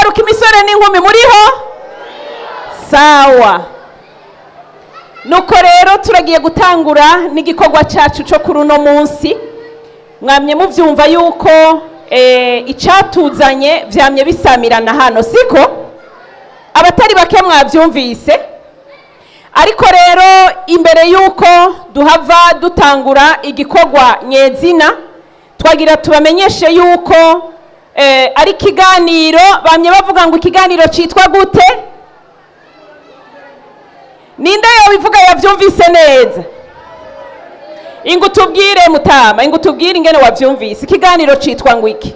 Ugwaruka, imisore n'inkumi, muriho sawa? Nuko rero turagiye gutangura n'igikorwa cyacu cyo kuri uno munsi. Mwamye mubyumva yuko icyatuzanye byamye bisamirana hano, siko? Abatari bake mwabyumvise. Ariko rero imbere y'uko duhava dutangura igikorwa nyezina, twagira tubamenyeshe yuko ari ikiganiro bamye bavuga ngo ikiganiro cyitwa gute? Ninde yobivuga yabyumvise neza? Ingo utubwire, mutama, ingo utubwire ingene wabyumvise. Ikiganiro cyitwa ngo iki?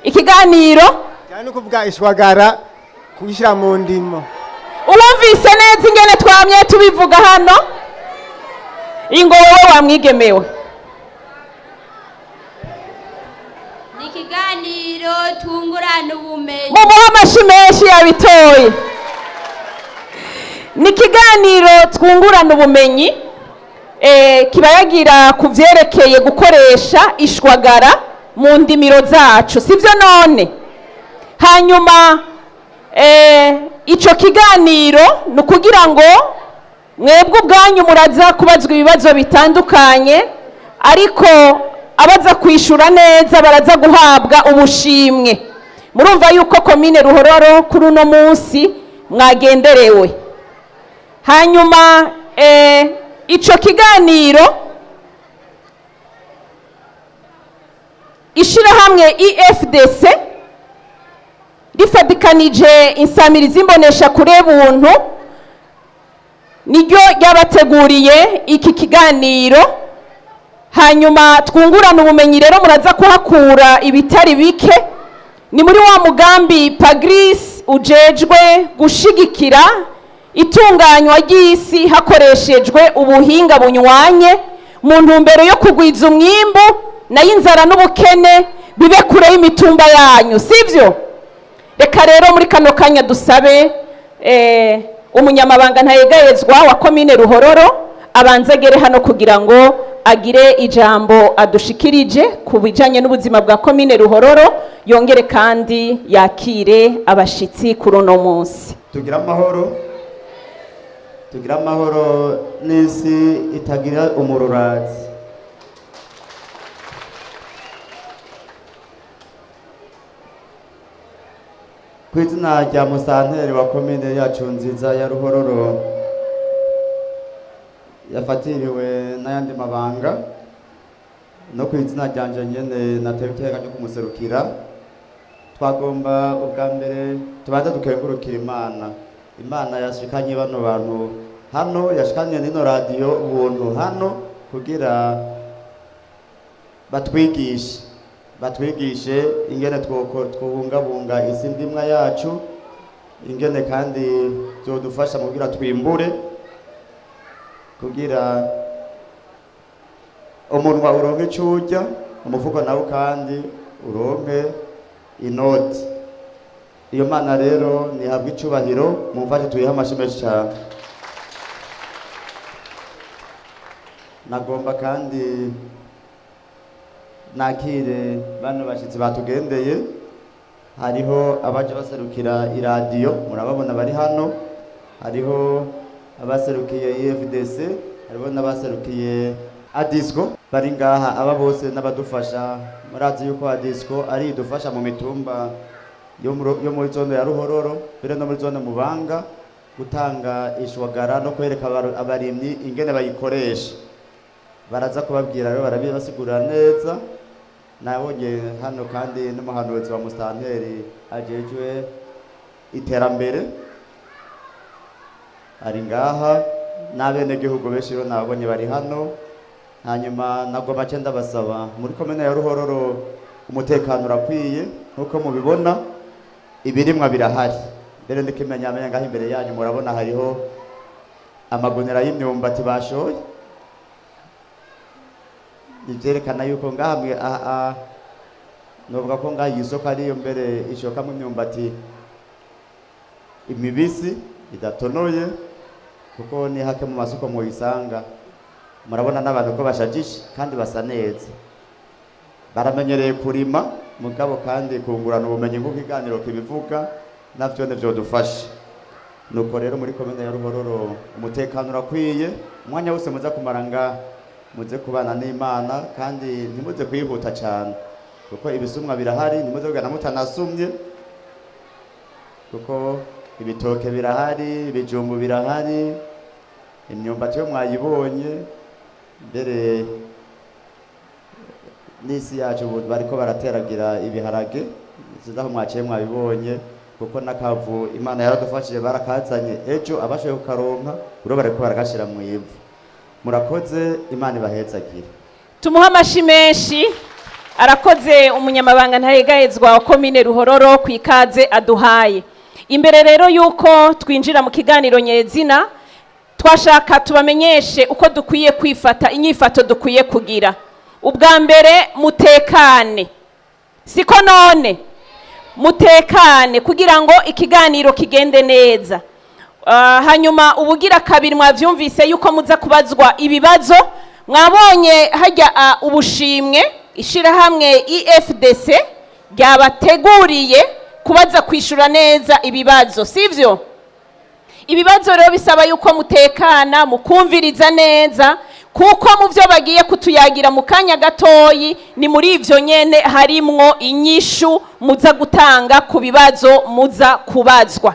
Ikiganiro Cyane no kuvuga ishwagara, kuyishyira mu ndimo. Uwumvise neza ingene twamye tubivuga hano, ingo wowe wamwigemewe. Ni ikiganiro twungurana ubumenyi. Mumuhe amashi menshi, yabitoye. Ni ikiganiro twungurana ubumenyi, kiba yagira ku byerekeye gukoresha ishwagara mu ndimiro zacu, sibyo none? Hanyuma icyo kiganiro ni ukugira ngo mwebwe ubwanyu muraza kubazwa ibibazo bitandukanye, ariko abaza kwishyura neza baraza guhabwa ubushimwe. Murumva yuko komine Ruhororo kuri uno munsi mwagenderewe. Hanyuma icyo kiganiro, ishyirahamwe EFDC rifatikanije insamirizi imbonesha kure buntu niryo ryabateguriye iki kiganiro. Hanyuma twungurana ubumenyi rero, muraza kuhakura ibitari bike. Ni muri wa mugambi Pagrisi ujejwe gushigikira itunganywa ry'isi hakoreshejwe ubuhinga bunywanye mu ntumbero yo kugwiza umwimbu, nayo inzara n'ubukene bibe kure y'imitumba yanyu, sibyo? Reka rero muri kano kanya dusabe umunyamabanga ntayegayezwa wa komine Ruhororo abanze agere hano kugira ngo agire ijambo adushikirije ku bijyanye n'ubuzima bwa komine Ruhororo, yongere kandi yakire abashitsi kuri uno munsi. Tugira amahoro, tugira amahoro n'isi itagira umururazi. Ku izina rya musanteri wa komine yacu nziza ya Ruhororo yafatiriwe n'ayandi mabanga, no ku izina ryanje nyene natewe iteka ryo kumuserukira, twagomba ubwa mbere tubanze dukengurukira Imana. Imana yashikanye bano bantu hano, yashikanye n'ino radiyo ubuntu hano kugira batwigishe, batwigishe ingene twobungabunga isi ndimwa yacu, ingene kandi byodufasha mu kugira twimbure, kugira umunwa uronke ico urya, umufuko nawo kandi uronke inoti. Iyo Mana rero nihabwe icubahiro, mumfashe tuyihe amashi menshi cane. Nagomba kandi nakire bano bashitsi batugendeye. Hariho abaje baserukira iradiyo, murababona bari hano, hariho abaserukiye EFDC, hariho n'abaserukiye Adisco bari ngaha. Aba bose n'abadufasha. Murazi yuko Adisco ari idufasha mu mitumba yo muri zone ya Ruhororo mbere no muri zone Mubanga, gutanga ishwagara no kwereka abarimyi ingene bayikoresha. Baraza kubabwira rero, barabibasigurira neza. Nabonye hano kandi n'umuhanuzi wa musitanteri ajejwe iterambere ari ngaha, n'abenegihugu benshi rero nabonye bari hano. Hanyuma nagomba nce ndabasaba, muri komine ya Ruhororo umutekano urakwiye nk'uko mubibona, ibirimwa birahari. Mbere ndikimenyamenya ngaho imbere yanyu murabona hariho amagunira y'imyumbati bashoye, ivyerekana yuko ngaha novuga ko ngaha iyi soko ariyo mbere ishokamwo imyumbati imibisi idatonoye, kuko ni hake mu masoko muyisanga. Murabona n'abantu ko bashajishe kandi basa neza. Baramenyereye kurima, mugabo kandi kungurana ubumenyi nk'uko ikiganiro kibivuga navyo ntivyodufasha. Nuko rero muri komine ya Ruhororo umutekano urakwiye. Umwanya wose muza kumara ngaha muze kubana n'Imana, kandi ntimuze kwihuta cyane kuko ibisumwa birahari. Ntimuze kugana mutanasumye kuko ibitoke birahari, ibijumbu birahari, imyumbati yo mwayibonye. Mbere n'isi yacu ubu bariko barateragira ibiharage, sinzi aho mwaciye mwabibonye, kuko n'akavu Imana yaradufashije barakazanye ejo, abashoboye kukaronka uro bariko barakashira mu ivu. Murakoze, Imana ibahezagire. Tumuhe amashi menshi. Arakoze umunyamabanga ntahegahezwa wa komine Ruhororo ku ikaze aduhaye. Imbere rero yuko twinjira mu kiganiro nyezina, twashaka tubamenyeshe uko dukwiye kwifata, inyifato dukwiye kugira. Ubwa mbere, mutekane, siko none? Mutekane kugira ngo ikiganiro kigende neza. Hanyuma ubugira kabiri, mwavyumvise yuko muza kubazwa ibibazo. Mwabonye hajya ubushimwe ishirahamwe IFDC ryabateguriye kubaza kwishura neza ibibazo, sivyo? Ibibazo rero bisaba yuko mutekana, mukumviriza neza, kuko mu byo bagiye kutuyagira mu kanya gatoyi ni muri ivyo nyene harimwo inyishu muza gutanga ku bibazo muza kubazwa.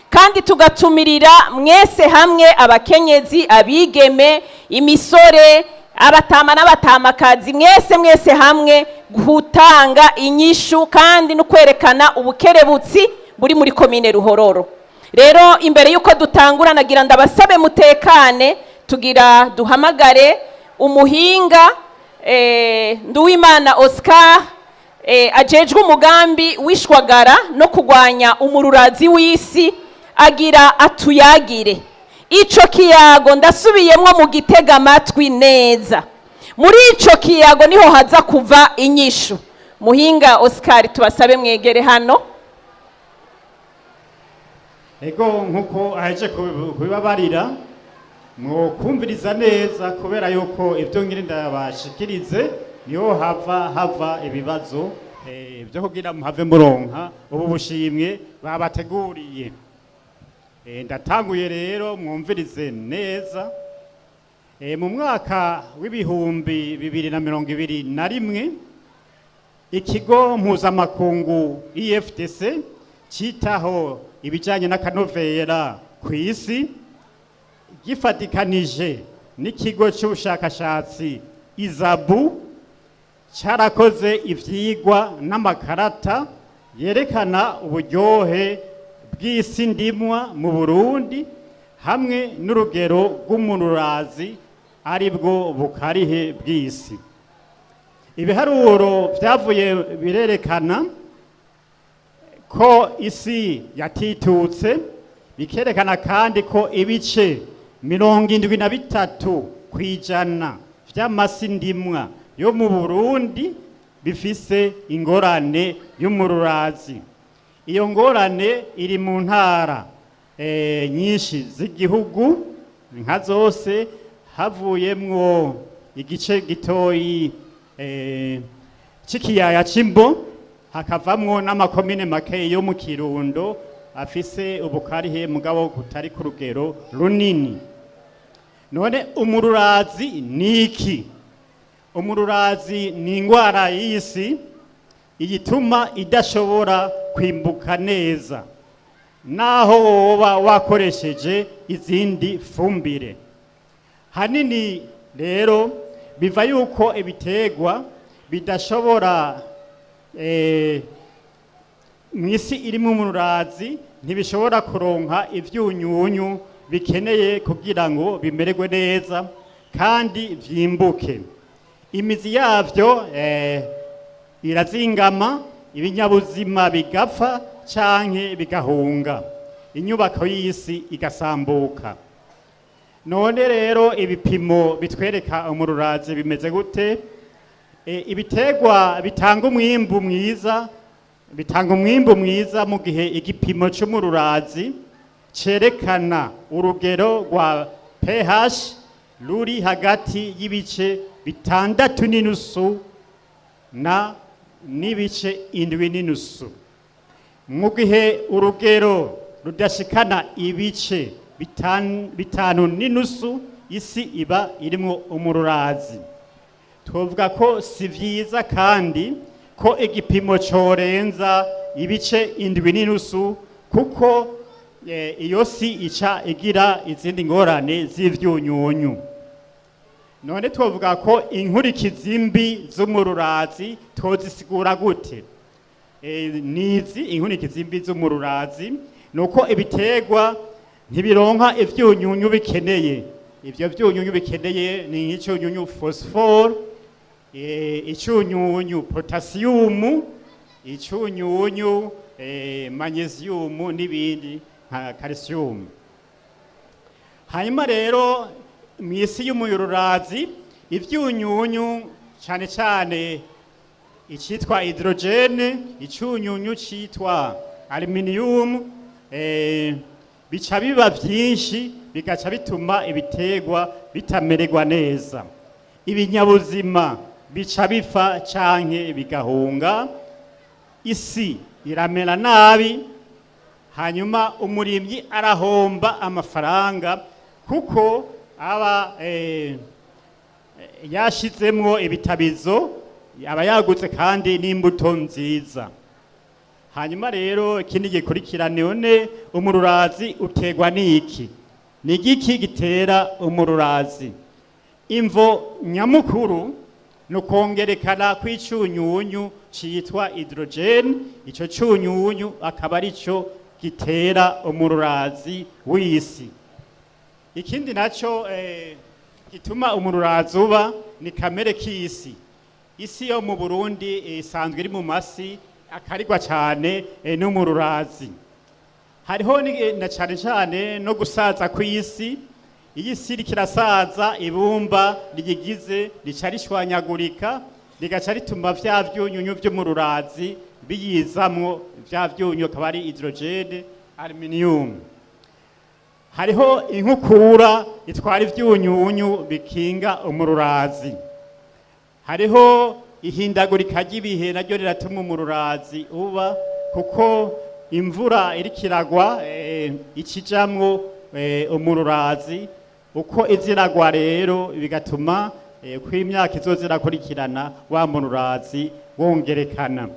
Kandi tugatumirira mwese hamwe, abakenyezi, abigeme, imisore, abatama n'abatamakazi, mwese mwese hamwe gutanga inyishu kandi no kwerekana ubukerebutsi buri muri komine Ruhororo. Rero imbere y'uko dutangura, nagira ndabasabe mutekane. Tugira duhamagare umuhinga Nduwimana Oscar, ajejwe umugambi w'ishwagara no kurwanya umururazi w'isi, agira atuyagire ico kiyago. Ndasubiyemwo, mu gitega amatwi neza. Muri ico kiyago niho haza kuva inyishu. Muhinga Oscar, tubasabe mwegere hano. Ego, nkuko aheje kubibabarira, mwokumviriza neza kubera yuko ibyo ngira ndabashikirize niho hava ibibazo byo kugira muhave muronka ubu bushimwe babateguriye. Ndatanguye rero, mwumvirize neza. Mu mwaka w'2021, ikigo mpuzamakungu IFDC citaho ibijyanye n'akanovera ku isi, gifatikanije n'ikigo cy'ubushakashatsi ISABU, cyarakoze ivyigwa n'amakarata yerekana uburyohe bw'isi ndimwa mu Burundi hamwe n'urugero rw'umururazi, ari bwo bukarihe bw'isi. Ibiharuro byavuye birerekana ko isi yatitutse, bikerekana kandi ko ibice 73% vy'amasi ndimwa yo mu Burundi bifise ingorane y'umururazi. Iyo ngorane iri mu ntara nyinshi z'igihugu nka zose, havuyemwo igice gitoyi c'ikiyaya c'Imbo, hakavamwo n'amakomine make yo mu Kirundo afise ubukarihe mugabo kutari ku rugero runini. None umururazi ni iki? Umururazi ni ingwara y'isi igituma idashobora kwimbuka neza naho woba wakoresheje izindi fumbire. Hanini rero biva yuko ibitegwa bidashobora mw'isi irimo umururazi, ntibishobora kuronka ivyunyunyu bikeneye kugira ngo bimererwe neza kandi vyimbuke. Imizi yavyo irazingama, ibinyabuzima bigapfa canke bigahunga, inyubako y'isi igasambuka. None rero ibipimo bitwereka umururazi bimeze gute? Ibitegwa bitanga umwimbu mwiza mu gihe igipimo c'umururazi cerekana urugero rwa pH ruri hagati y'ibice 6.5. na n'ibice 7.5. Mu gihe urugero rudashikana ibice 5.5, isi iba irimwo umururazi. Twovuga ko si vyiza kandi ko igipimo corenza ibice 7.5, kuko iyo si ica igira izindi ngorane z'ivyunyunyu. None twovuga ko inkurikizi mbi z'umururazi twozisigura gute? Nizi inkurikizi mbi z'umururazi nuko ibiterwa ntibironka ivyunyunyu bikeneye. Ivyo vyunyunyu bikeneye ni nk'icunyunyu phosphore, icunyunyu potassium, icunyunyu magnesium n'ibindi nka calcium. Hanyuma rero mw'isi y'umururazi ivyunyunyu cane cane icitwa hydrogene, icunyunyu citwa aluminium, bica biba vyinshi, bigaca bituma ibiterwa bitamererwa neza. Ibinyabuzima bica bifa canke bigahunga, isi iramera nabi, hanyuma umurimyi arahomba amafaranga kuko aba yashizemwo ibitabizo, aba yagutse kandi n'imbuto nziza. Hanyuma rero ikindi gikurikira, none umururazi uterwa n'iki? Ni igiki gitera umururazi? Imvo nyamukuru ni ukongerekana kw'icunyunyu citwa hydrogene. Ico cunyunyu akaba arico gitera umururazi w'isi. Ikindi naco gituma umururazi uba ni kamere k'isi. Isi yo mu Burundi isanzwe iri mu masi akarigwa cane n'umururazi. Hariho na cane cane no gusaza kw'isi. Iyi si iriko irasaza, ibumba riyigize rica rishwanyagurika, rigaca rituma vya vyunyunyu vy'umururazi biyizamwo. Vya vyunyunyu akaba ari hydrogene, aluminium. Hariho inkukura itwara ivyunyunyu bikinga umururazi. Hariho ihindagurika ry'ibihe, naryo riratuma umururazi uba, kuko imvura iriko iragwa ikijamwo umururazi. Uko iziragwa rero bigatuma ko imyaka izoza irakurikirana wa mururazi wongerekana.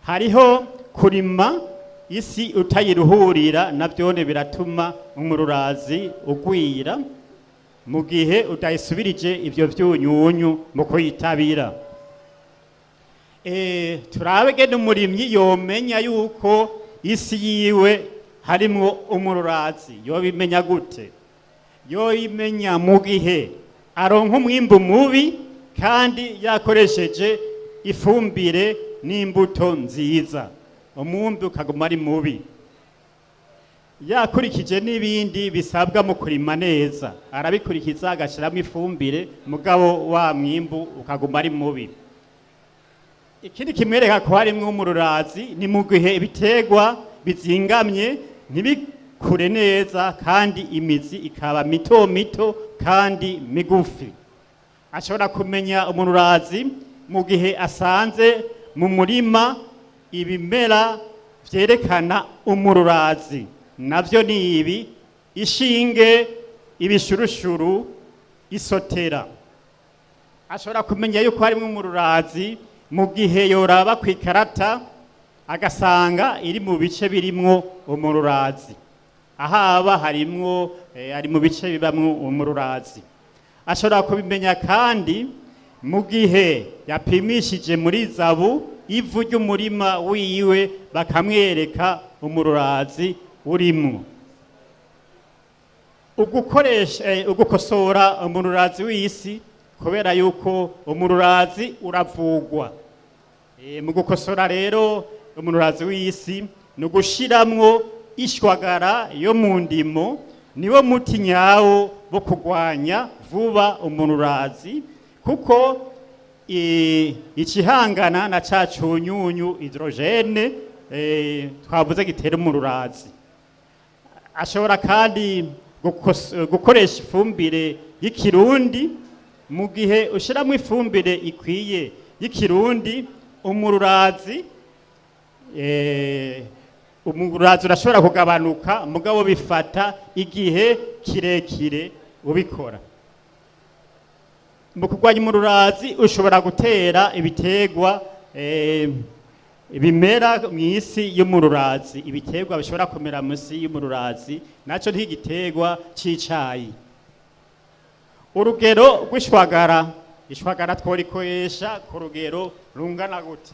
Hariho kurima isi utayiruhurira, navyone biratuma umururazi ugwira mu gihe utayisubirije ivyo vyunyunyu mu kuyitabira. Turabe gene umurimyi yomenya yuko isi yiwe harimwo umururazi. Yobimenya gute? Yoyimenya mu gihe aronka umwimbu mubi kandi yakoresheje ifumbire n'imbuto nziza, umwimbu ukaguma ari mubi, yakurikije n'ibindi bisabwa mu kurima neza, arabikurikiza agashyiramo ifumbire, mugabo wa mwimbu ukaguma ari mubi. Ikindi kimwereka ko harimwo umururazi ni mu gihe ibiterwa bizingamye, ntibikure neza, kandi imizi ikaba mito mito kandi migufi. Ashobora kumenya umururazi mu gihe asanze mu murima ibimera vyerekana umururazi. Navyo ni ibi: ishinge, ibishurushuru, isotera. Ashobora kumenya yuko harimwo umururazi mu gihe yoraba ku ikarata agasanga iri mu bice birimwo umururazi, ahaba harimwo ari mu bice bibamwo umururazi. Ashobora kubimenya kandi mu gihe yapimishije muri zabu ivu ry'umurima wiwe, bakamwereka umururazi urimwo. Ugukoresha ugukosora umururazi w'isi, kubera yuko umururazi uravugwa. Mu gukosora rero umururazi w'isi ni ugushiramwo ishwagara yo mu ndimo, niwo muti nyawo wo kurwanya vuba umururazi, kuko ikihangana na ca cunyunyu hydrogene twavuze gitera umururazi. Ashobora kandi gukoresha ifumbire y'ikirundi mu gihe ushyiramo ifumbire ikwiye. y'ikirundi, umururazi umururazi urashobora kugabanuka, mugabo bifata igihe kirekire ubikora. Mu kurwanya umururazi ushobora gutera ibitegwa bimera mu isi y'umururazi, ibitegwa bishobora kumera mu isi y'umururazi, nacyo ntigitegwa c'icayi. Urugero rw'ishwagara, ishwagara tworikoresha ku rugero rungana gute?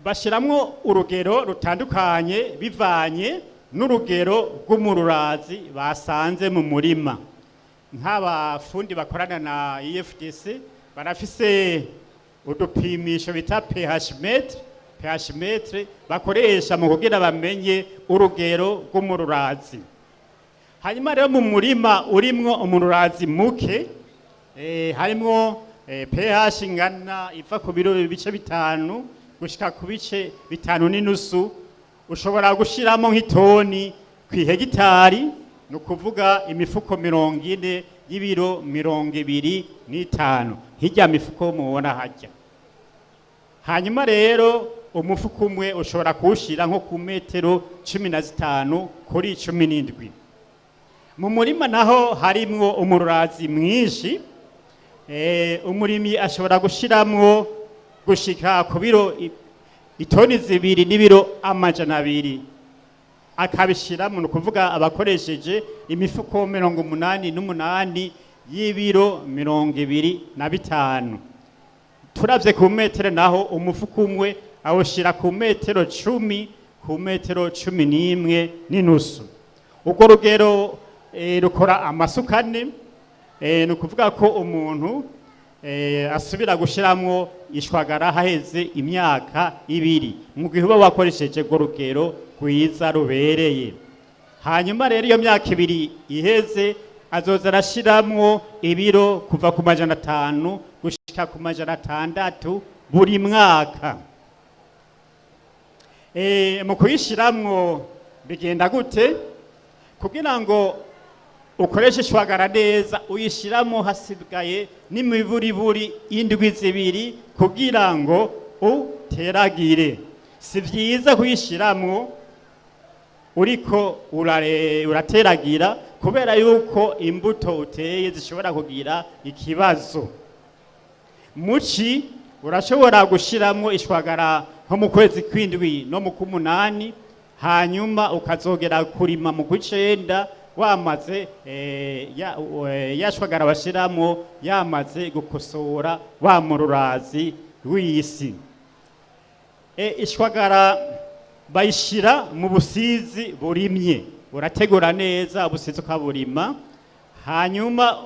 Bashiramwo urugero rutandukanye bivanye n'urugero rw'umururazi basanze mu murima. Nk'abafundi bakorana na IFDC barafise udupimisho bita pH metre, pH metre bakoresha mu kugira bamenye urugero rw'umururazi. Hanyuma rero mu murima urimwo umururazi muke, harimwo pH ingana iva ku biro bice 5 gushika ku bice 5.5, ushobora gushiramo nk'itoni kw'ihegitari, ni ukuvuga imifuko 40 y'ibiro 25, hirya mifuko mubona hajya. Hanyuma rero umufuko umwe ushobora kuwushira nko ku metero 15 kuri 17. Mu murima naho harimwo umururazi mwinshi, umurimyi ashobora gushiramwo gushika ku biro itoni 2 n'ibiro 200, akabishiramo, ni ukuvuga abakoresheje imifuko 88 y'ibiro 25. Turavye ku metero naho umufuko umwe awushira ku metero 10 ku metero 11.5. Urwo rugero rukora amasuka ane, ni ukuvuga ko umuntu asubira gushiramwo ishwagara haheze imyaka 2, mu gihe uba wakoresheje urwo rugero rwiza rubereye. Hanyuma rero iyo myaka 2 iheze azoza arashiramwo ibiro kuva ku 500 gushika ku 600 buri mwaka. Mu kuyishiramwo bigenda gute? Kugira ngo ukoreshe ishwagara neza, uyishiramo hasigaye n'imiburiburi indwi 2 kugira ngo uteragire. Si vyiza kuyishiramwo uriko urateragira, kubera yuko imbuto uteye zishobora kugira ikibazo. Muci urashobora gushiramwo ishwagara nko mu kwezi kw'indwi no mu k'umunani, hanyuma ukazogera kurima mu kw'icenda wamaze yashwagara bashiramwo yamaze gukosora wa mururazi w'isi. Ishwagara bayishira mu busizi burimye, urategura neza ubusizi ukaburima, hanyuma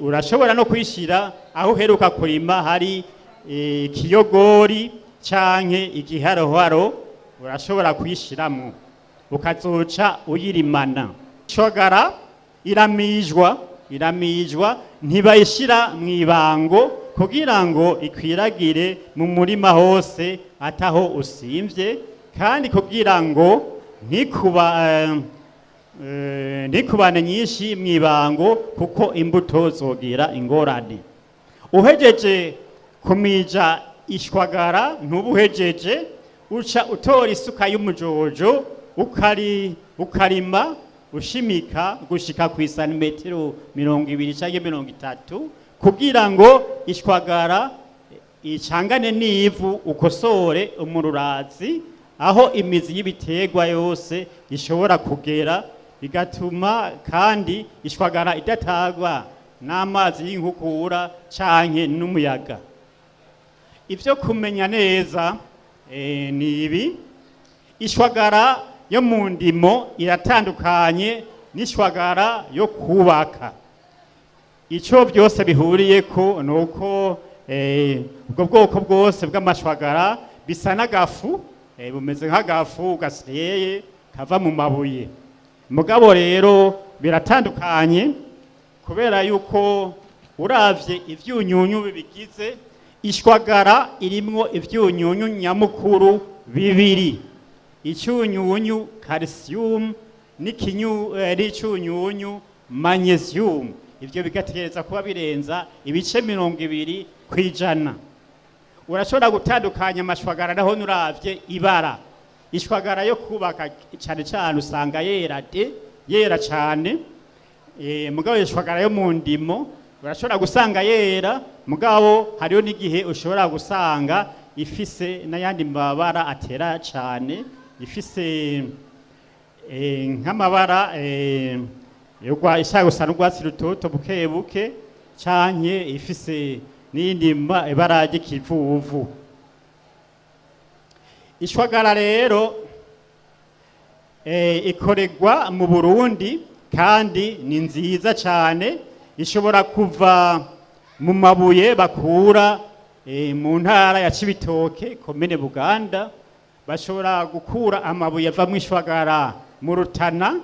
urashobora no kuyishira aho uheruka kurima hari ikiyogori canke igiharoharo, urashobora kuyishiramwo ukazoca uyirimana. Ishwagara iramijwa, ntibayishira mw'ibango kugira ngo ikwiragire mu murima hose ataho usimvye, kandi kugira ngo ntikubane nyinshi mw'ibango, kuko imbuto zogira ingorane. Uhejeje kumija ishwagara, ntubuhejeje, uca utora isuka y'umujojo ukarima ushimika gushika ku isantimetero 20 canke 30, kugira ngo ishwagara icangane n'ivu, ukosore umururazi aho imizi y'ibiterwa yose ishobora kugera, bigatuma kandi ishwagara idatagwa n'amazi y'inkukura canke n'umuyaga. Ivyo kumenya neza ni ibi: ishwagara yo mu ndimo iratandukanye n'ishwagara yo kubaka. Ico byose bihuriyeko ni uko ubwo bwoko bwose bw'amashwagara bisa n'agafu, bumeze nk'agafu gasyeye kava mu mabuye. Mugabo rero biratandukanye kubera yuko uravye ivyunyunyu bibigize, ishwagara irimwo ivyunyunyu nyamukuru 2, icyunyunyu calcium n'icyunyunyu magnesium. Ivyo bigategereza kuba birenza ibice 20%. Urashobora gutandukanya amashwagara naho nuravye ibara. Ishwagara yo kubaka cyane cyane usanga yera de, yera cyane. Mugabo ishwagara yo mu ndimo urashobora gusanga yera, mugabo hariho n'igihe ushobora gusanga ifise n'ayandi mabara atera cyane, ifise nk'amabara ishaka gusa n'urwatsi rutoto buke buke, canke ifise n'iyindi ibara ry'ikivuvu. Ishwagara rero ikoregwa mu Burundi kandi ni nziza cyane. Ishobora kuva mu mabuye bakura mu ntara ya Cibitoke, komine Buganda. Bashobora gukura amabuye ava mu ishwagara mu Rutana,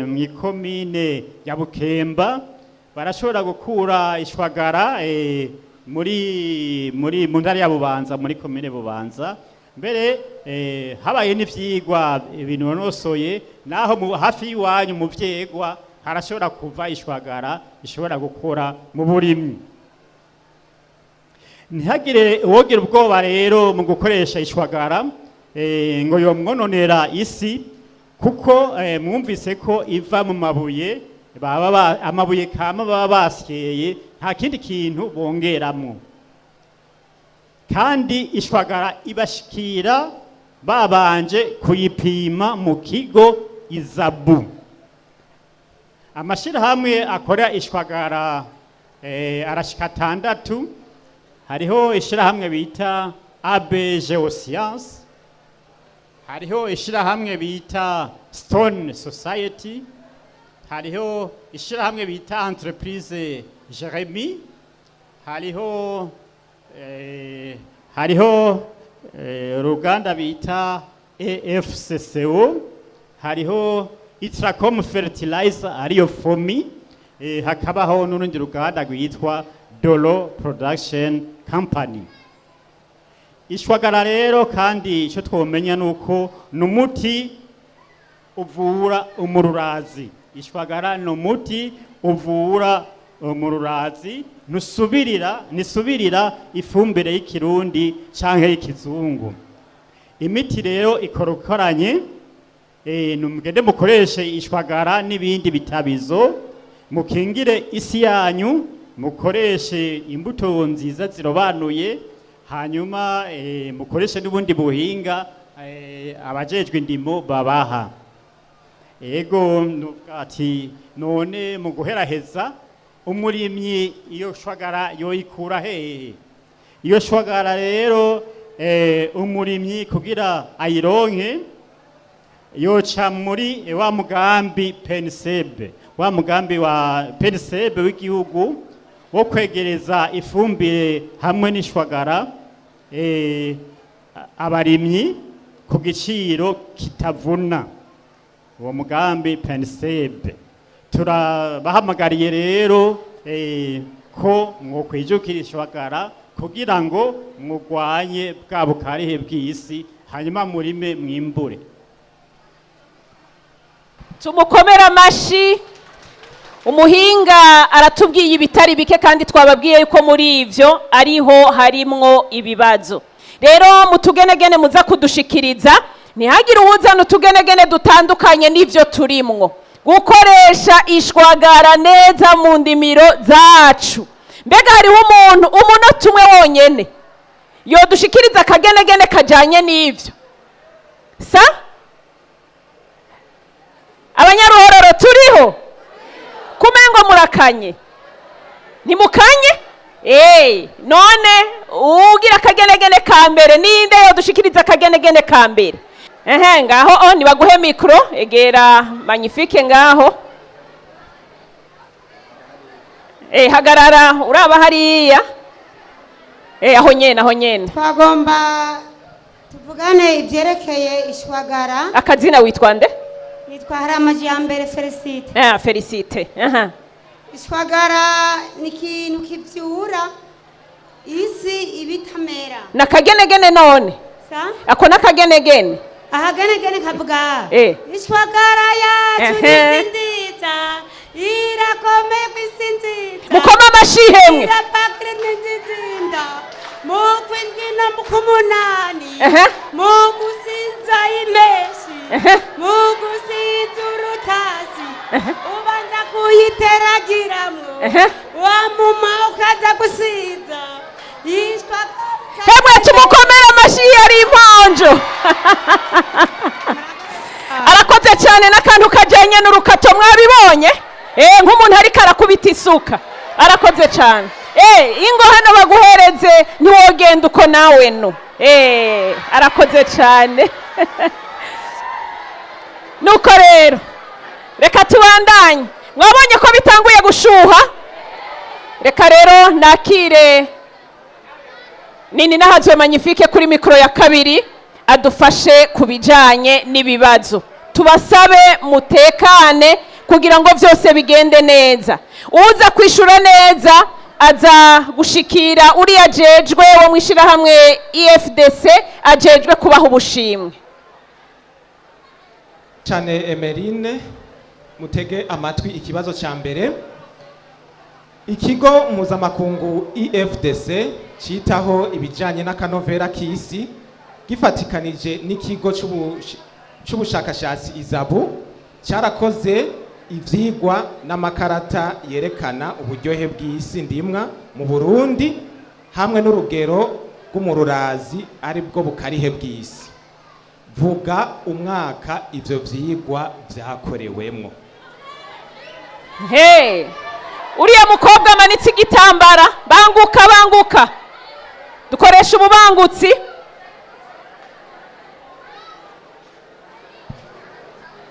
mu ikomine ya Bukemba. Barashobora gukura ishwagara muri mu ntara ya Bubanza, muri komine Bubanza. Mbere habaye n'ivyigwa binonosoye, naho hafi y'iwanyu mu vyegwa harashobora kuva ishwagara ishobora gukora mu burimyi. Ntihagire uwogira ubwoba rero mu gukoresha ishwagara ngo yomwononera isi, kuko mwumvise ko iva mu mabuye, amabuye kama baba basyeye, nta kindi kintu bongeramwo. Kandi ishwagara ibashikira babanje kuyipima mu kigo Izabu. Amashirahamwe akora ishwagara arashika 6. Hariho ishirahamwe bita AB Geoscience, hariho ishirahamwe bita Stone Society, hariho ishirahamwe bita Entreprise Jeremy, hariho uruganda bita EFCCO, hariho Itracom Fertilizer ariyo Fomi, hakabaho n'urundi ruganda rwitwa Dolo Production Company. Ishwagara rero kandi icyo twomenya nuko ni umuti uvura umururazi. Ishwagara ni umuti uvura umururazi, nisubirira ifumbire y'ikirundi canke y'ikizungu. Imiti rero ikorokoranye, numugende mukoreshe ishwagara n'ibindi bitabizo, mukingire isi yanyu, mukoreshe imbuto nziza zirobanuye, hanyuma mukoreshe n'ubundi buhinga abajejwe indimo babaha. Ego ati none mu guheraheza umurimyi iyo shwagara yoyikura hehe? Iyo shwagara rero umurimyi kugira ayironke yoca muri wa mugambi PNCB, wa mugambi wa PNCB w'igihugu wo kwegereza ifumbire hamwe n'ishwagara abarimyi ku giciro kitavuna. Uwo mugambi PNCB turabahamagariye rero ko mwokwijukira ishwagara kugira ngo mugwanye bwa bukarihe bw'isi, hanyuma murime mwimbure. Tumukomera amashi. Umuhinga aratubwiye ibitari bike kandi twababwiye yuko muri ivyo ariho harimwo ibibazo. Rero mutugenegene muza kudushikiriza, ntihagire uwuzana utugenegene dutandukanye n'ivyo turimwo. Gukoresha ishwagara neza mu ndimiro zacu. Mbega hariho umuntu umunota umwe wonyene yodushikiriza akagenegene kajanye n'ivyo? Sa abanyaruhororo turiho kumengo murakanye, ntimukanye? None ugira akagenegene ka mbere ninde yodushikiriza akagenegene ka mbere? Ehe, ngaho nibaguhe mikro, egera magnifique ngaho. Hagarara uraba hariya. Aho nyene, aho nyene. Twagomba tuvugane ivyerekeye ishwagara. Akazina witwa nde? Nitwa Haramajyambere Felicite. Felicite. Aha. Ishwagara ni ikintu kivyura isi ibitamera. Nakagenegene none. Sa? Ako nakagenegene. Ahagenegene kavuga. Ishwagara yacu ni nziza, irakomeye kwisi. nziza. Mukoma amashi hemwe. Irapakiri ni nzizinda mu kwindwi no mu kumunani, mu gusiza imeshi, mu gusiza urutasi, ubanza kuyiteragiramwo, wamuma ukaza gusiza yishwa. Hemwe, tumukomere amashi, yari imponjo. Arakoze cyane. N'akantu kajyanye n'urukato mwabibonye, nk'umuntu ariko arakubita isuka. Arakoze cyane. Ingo hano baguhereze, ntiwogenda uko nawe no. Arakoze cyane. Nuko rero reka tubandanye. Mwabonye ko bitanguye gushuha. Reka rero nakire Nini Nahazwe Magnifique kuri mikoro ya kabiri, adufashe ku bijyanye n'ibibazo. Tubasabe mutekane kugira ngo byose bigende neza. Uza kwishyura neza aza gushikira uriya ajejwe wo mu ishyirahamwe EFDC, ajejwe kubaha ubushimwe. Cyane Emerine. Mutege amatwi ikibazo cya mbere. Ikigo mpuzamakungu EFDC citaho ibijyanye n'akanovera k'isi, gifatikanije n'ikigo c'ubushakashatsi ISABU, cyarakoze ivyigwa n'amakarata yerekana uburyohe bw'isi ndimwa mu Burundi hamwe n'urugero rw'umururazi, ari bwo bukarihe bw'isi. Vuga umwaka ivyo vyigwa vyakorewemwo. He, uriya mukobwa amanitse igitambara, banguka, banguka, dukoresha ububangutsi.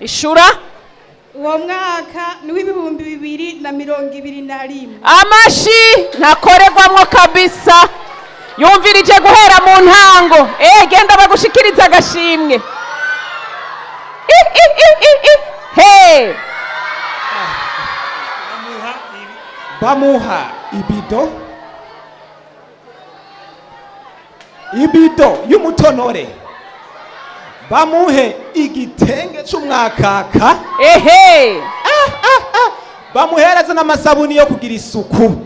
Ishura. Uwo mwaka ni uw'2021. Amashi ntakorerwamwo kabisa. Yumvirije guhera mu ntango. Genda bagushikiriza agashimwe. I, i, i, i, i. He. Bamuha ibido y'umutonore, bamuhe igitenge c'umwakaka, bamuhereze n'amasabuni yo kugira isuku.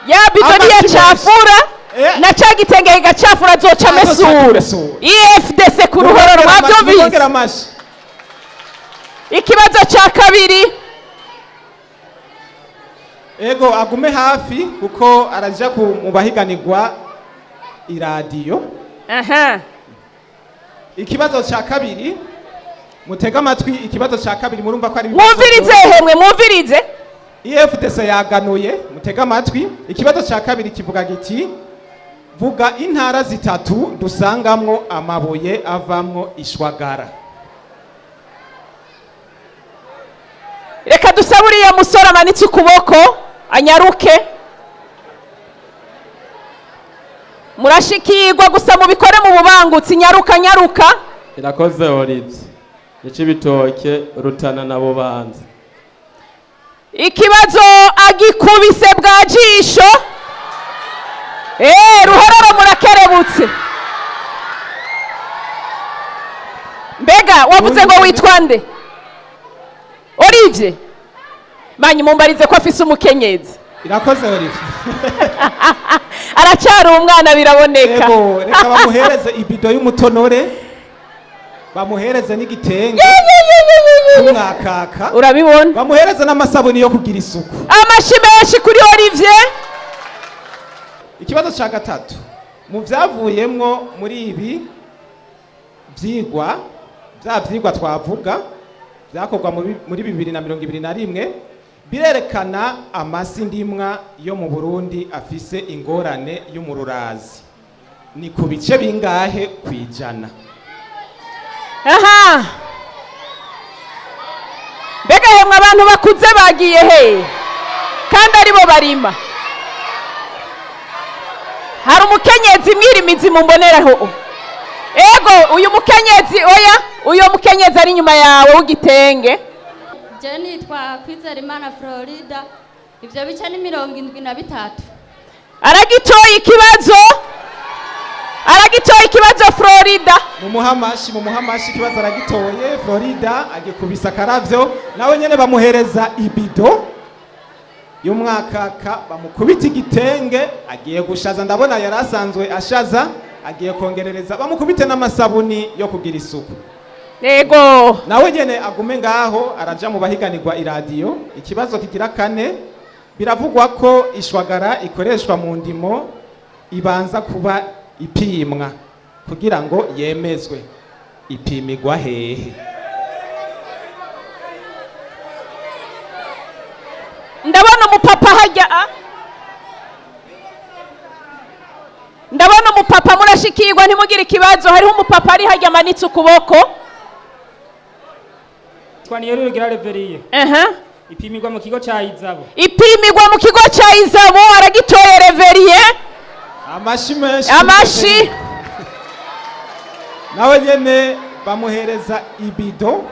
Ya bido Amashi ntiyacafura menshi. Na ca gitenge kigacafura, azoca Azoca amesura. amesura. EFDC ku Ruhororo, mwavyumvise? Mwongera amashi. Ikibazo ca kabiri. Ego, agume hafi kuko araja mu bahiganirwa iradiyo. Ikibazo ca kabiri, mutege amatwi. Ikibazo ca kabiri, murumva ko ari ibibazo Mwumvirize. Hemwe, mwumvirize. EFDC yaganuye. Mutege amatwi. Ikibazo ca kabiri kivuga giti: vuga intara zitatu dusangamwo amabuye avamwo ishwagara. Reka dusabe uriya musore amanitse ukuboko anyaruke. Murashikirwa, gusa mubikore mu bubangutsi. Nyaruka, nyaruka. Irakoze Olivier. Icibitoke, Rutana na Bubanza. Ikibazo agikubise bwa jisho. Ruhororo murakerebutse. Mbega wavuze ngo witwa nde? Olivier manyi, mumbarize ko afise umukenyezi. Irakoze Olivier. Aracyari umwana, biraboneka. Ego, reka bamuhereze ibido y'umutonore, bamuhereze n'igitenge c'umwakaka. Urabibona. Bamuhereze n'amasabuni yo kugira isuku. Amashi menshi kuri Olivier. Ikibazo ca gatatu: mu vyavuyemwo muri ibi vyigwa, vya vyigwa twavuga vyakorwa muri 2021, birerekana amasi ndimwa yo mu Burundi afise ingorane y'umururazi ni ku bice bingahe kwijana? Aha, mbega hemwe, abantu bakuze bagiye he kandi aribo barima? Hari umukenyezi mwirimizi mumboneraho. Ego, uyu mukenyezi, oya, uyu mukenyezi ari inyuma yawe w'igitenge. Je nitwa Kwizerimana Florida. Ivyo bice ni 73. Aragitoye ikibazo, aragitoye ikibazo Florida. Mumuhe amashi, mumuhe amashi. Ikibazo aragitoye Florida, agikubisa akaravyo. Nawe nyene bamuhereza ibido. Y'umwaka ka bamukubita igitenge, agiye gushaza, ndabona yari asanzwe ashaza, agiye kongerereza, bamukubite n'amasabuni yo kugira isuku. Yego. Nawe nyene agume ngaho, araja mu bahiganirwa iradiyo. Ikibazo kigira kane: biravugwa ko ishwagara ikoreshwa mu ndimo ibanza kuba ipimwa kugira ngo yemezwe. Ipimirwa hehe? Ndabona umupapa hajya a ndabona umupapa, murashikirwa, ntimugire ikibazo. Hariho umupapa ari hajya amanitse ukuboko. Twaniyerugira Reveriye. Aha. Ipimirwa mu kigo ca Izabo. Ipimirwa mu kigo ca Izabo. Aragitoye Reveriye. Amashi menshi. Amashi. Nawe nyene bamuhereza ibido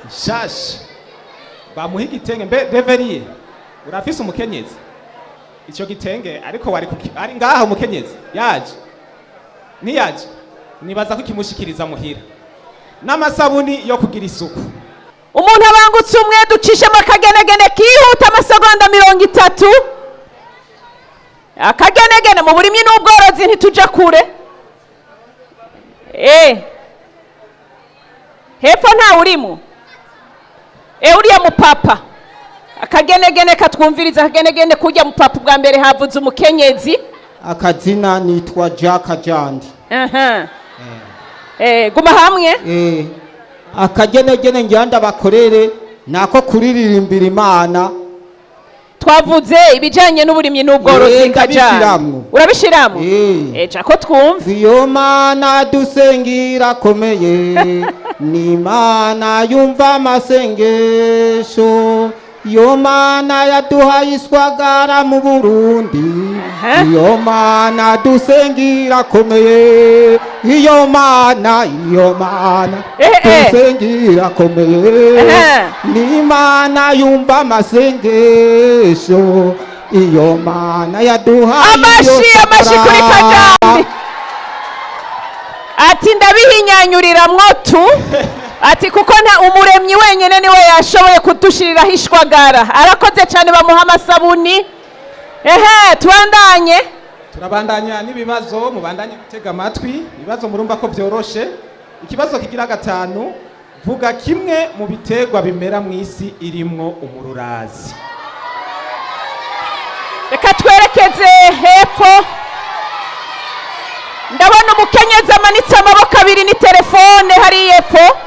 nshasha, bamuha igitenge. Mbe Reveriye, urafise umukenyezi? Ico gitenge ariko wari ari ngaha umukenyezi yaje, ntiyaje? Nibaza ko ikimushikiriza muhira n'amasabuni yo kugira isuku. Umuntu abangutse umwe, ducishemo akagenegene kihuta, amasegonda 30. Akagenegene mu burimyi n'ubworozi, ntituja kure. Hepfo ntawe urimo. Uriya mupapa, akagenegene katwumviriza, akagenegene kurya mupapa. Ubwa mbere havuze umukenyezi. Akazina nitwa Jack Jandi. Aha. Guma hamwe. Akagenegene ngira ndabakorere nako kuririmbira Imana. Twavuze ibijanye n'uburimyi n'ubworozi. Kajana. Ndabishiramwo. Urabishiramo? Ko twumva. Iyo Mana dusengira akomeye, ni Imana yumva amasengesho. Iyo Mana yaduhaye iswagara mu Burundi, iyo Mana dusengira akomeye, iyo Mana, iyo Mana dusengira akomeye, ni Imana yumva amasengesho, iyo Mana yaduhaye Amashi. iyo Amashi kuri swagara. Kajambi. Ati ndabihinyanyuriramwo tu, ati kuko nta umuremyi wenyine niwe yashoboye kudushiriraho ishwagara. Arakoze cyane, bamuha amasabuni. Ehe, tubandanye. Turabandanya n'ibibazo, mubandanye gutega amatwi. Ibibazo murumva ko byoroshe. Ikibazo kigira gatanu: vuga kimwe mu biterwa bimera mu isi irimwo umururazi. Reka twerekeze hepfo. Ndabona umukenyezi amanitse amaboko abiri ni telefone hariya epfo.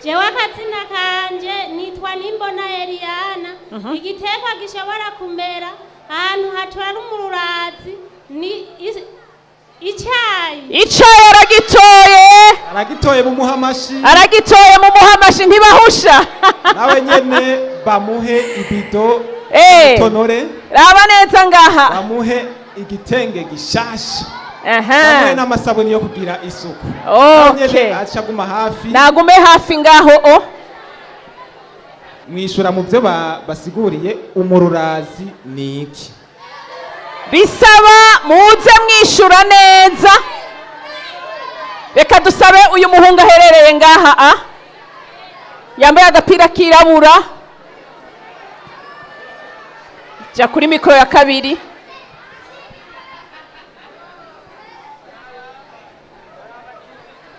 Jewe akazina kanje nitwa Nimbona Eliana. Igiterwa gishobora kumera ahantu hatwara umururazi ni icayi. Icayi, aragitoye. Aragitoye, mumuha amashi. Aragitoye, mumuha amashi, ntibahusha. Nawe nyene bamuhe ibido tonore. Raba neza ngaha. Bamuhe igitenge gishasha, bamuhe n'amasabuni yo kugira isuku. Nawe nyene aca aguma hafi. Nagume hafi ngaho o. Mwishura mu byo basiguriye, umururazi ni iki? Bisaba muze mwishura neza. Reka dusabe uyu muhungu aherereye ngaha a yambaye agapira kirabura, jya kuri mikoro ya kabiri.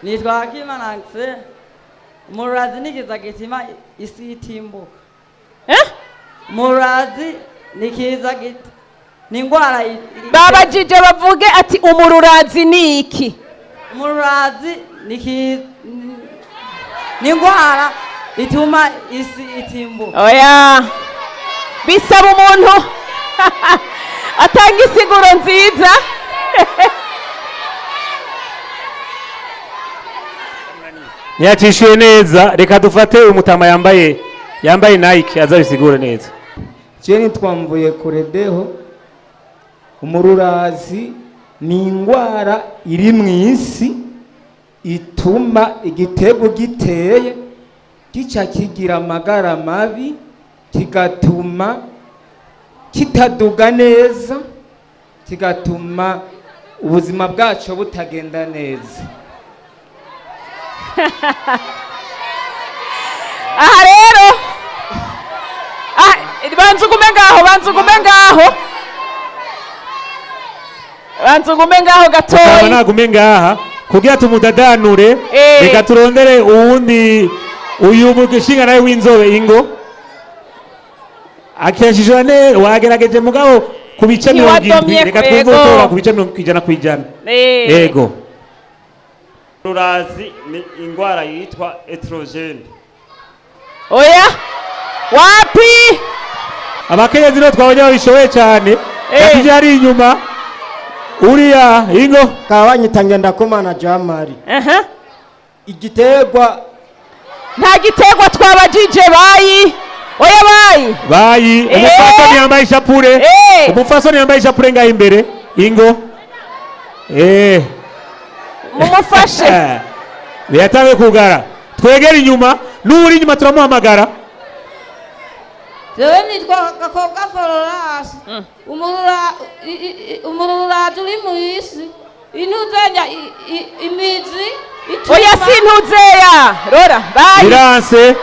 Nitwa Hakimana Anse. Umurazi ni kiza gitima isi itimbuka. Umurazi ni kiza ni ingwara Babajije bavuge ati umururazi ni iki? Umurazi ni ingwara ituma isi itimbuka. Oya, bisaba umuntu atanga isiguro nziza. Ntiyacishuye neza. Reka dufate umutama yambaye Nike, azabisigure neza. Je nitwa Kuredeho. Umururazi ni ingwara iri mu isi ituma igitego giteye gica kigira amagara mabi, kigatuma kitaduga neza, kigatuma ubuzima bwacu butagenda neza. Aha rero, Banza ugume ngaho, banza ugume ngaho, banza ugume ngaho Mutama gatoyi. Nagume ngaha kugira tumudadanure. Reka turondere uwundi, uyu mushinga nawe w'inzobe. Ingo akeshijwe ne wagerageje, mugabo ku bice 70. Ntiwadomye. Reka twumve Kwego. utora ku bice 100%. Yego. Rurazi ni ingwara yitwa estrogene. Oya, wapi. Abakenyezi rero twabonye babishoboye cyane. Batije ari inyuma uriya, ingo. Kabanyita Ngendakumana Jamari. Igiterwa. Nta giterwa twabajije. Bayi, oya, bayi. Bayi. Umupfasoni yambaye ishapure. Umupfasoni yambaye ishapure ngaho imbere, ingo. Mumufashe. Yatangiye kugara. Twegere inyuma, n'uri inyuma turamuhamagara. Jewe nitwa Gakobwa Florasi. Umururazi uri mu isi, intuzenya imizi ituma. Oya, sintuzeya rora, bayi. Biranse.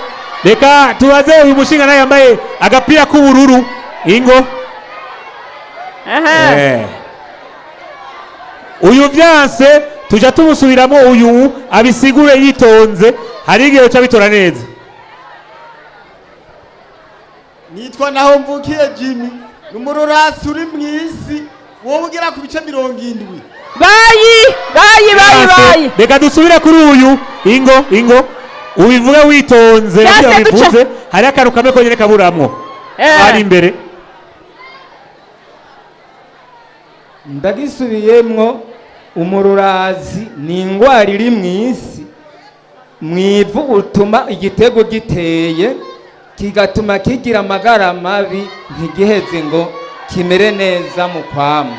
Reka tubaze uyu mushinga nawe yambaye agapira k'ubururu, ingo. Uyu vyanse, tuja tumusubiramo, uyu abisigure yitonze, hari igihe uca bitora neza. Nitwa naho mvukiye Jimmy. Ni umururasi uri mu isi wowe ugera ku bice 70. Bayi, bayi, bayi. Biranse. Bayi. Reka dusubire kuri uyu. Ingo, ingo, ubivuge witonze. Vyanse. Kugira bivuze hari akantu kamwe konyene kaburamwo. Ari imbere. Ndagisubiyemwo: umururazi ni ingwara iri mu isi, mu ivu, utuma igitego giteye kigatuma kigira amagara mabi, ntigiheze ngo kimere neza mu kwama.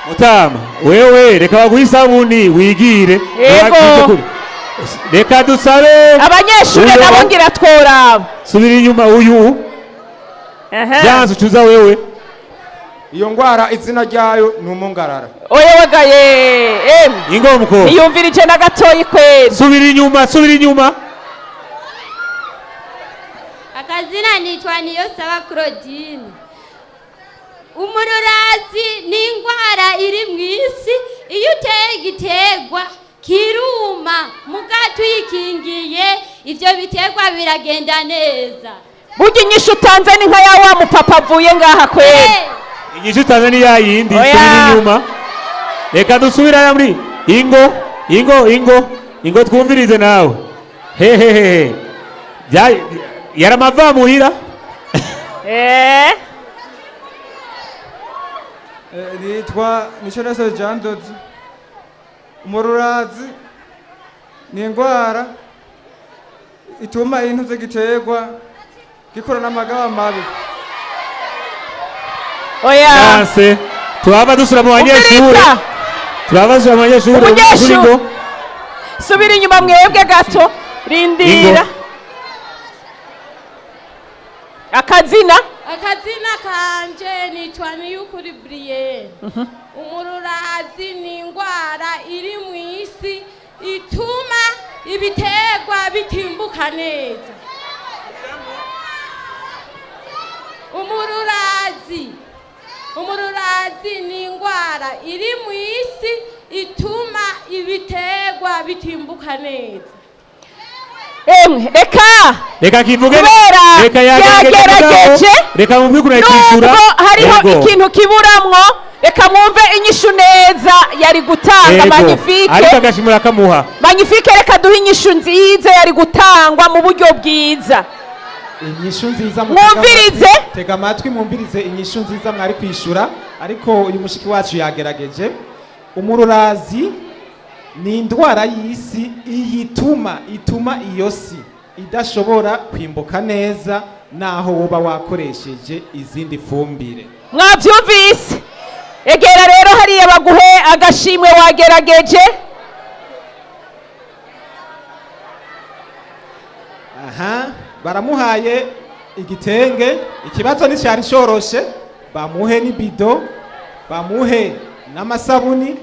Mutama wewe, reka baguhe isabuni wigire. Yego. Reka dusabe Abanyeshure nabo ngira tworaba. Subira inyuma, uyu. Byanze, ucuza wewe. Iyo ngwara izina ryayo ni umungarara. Oya, wagaye em. Ingo mukobwa. Iyumvirije na gatoyi kweri. Subira inyuma, subira inyuma. Akazina nitwa Niyosaba Claudine. Umururazi ni indwara iri mu isi, iyo uteye igiterwa kiruma, muga tuyikingiye ibyo biterwa biragenda neza. Burya inyishu utanze ni nka ya wa mupapa avuye ngaha kweri. Inyishu utanze ni ya yindi. Oya. Subira inyuma, reka dusubire muri ingo, ingo, ingo, ingo, twumvirize nawe. Hehehe, yaramava muhira. Nitwa Niconese Jean Dodi. Umururazi ni indwara ituma intu z'igiterwa gikura n'amagaba mabi. Oya. Yanse, turaba dusubira mu banyeshure. Umviriza. Turaba dusubira mu banyeshure. Umunyeshure. Ingo. Subira inyuma mwebwe gato, rindira. Akazina? Akazina kanje nitwa Niyukuri Brienne. Umururazi ni indwara iri mu isi ituma ibiterwa bitimbuka neza. Umururazi ni indwara iri mu isi ituma ibiterwa bitimbuka neza. Emwe, reka. Reka kivuge. Kubera Reka yagerageje. yagerageje. Reka mumve ukuntu yakishura. Nubwo hariho ikintu kiburamwo, reka mwumve inyishu neza yari gutanga. Yego. Magnifique. Ariko agashimura akamuha. Magnifique, reka duhe inyishu nziza yari gutangwa mu buryo bwiza. Inyishu nziza. Mwumvirize. Tega amatwi mwumvirize inyishu nziza mwari kwishura, ariko uyu mushiki wacu yagerageje. Umururazi ni indwara y'isi iyituma ituma iyo si idashobora kwimbuka neza naho woba wakoresheje izindi fumbire. Mwabyumvise? Egera rero hariya baguhe agashimwe, wagerageje. Aha baramuhaye igitenge. Ikibazo nticyari coroshe, bamuhe n'ibido, bamuhe n'amasabuni.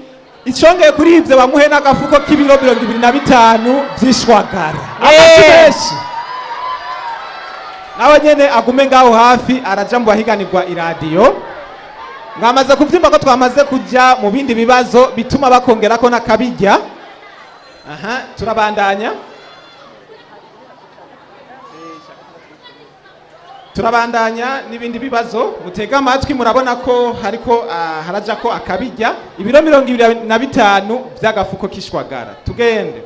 Icongeye kuri ibyo, bamuhe n'agafuko k'ibiro 25 by'ishwagara. Amashyi menshi. Nawe nyene agume ngaho hafi, araja mu bahiganirwa iradiyo. Mwamaze kuvyumva ko twamaze kuja mu bindi bibazo bituma bakongerako n'akabirya. Aha turabandanya, turabandanya n'ibindi bibazo. Mutega amatwi, murabona ko hariko haraja ko akabirya ibiro 25 vy'agafuko k'ishwagara. Tugende.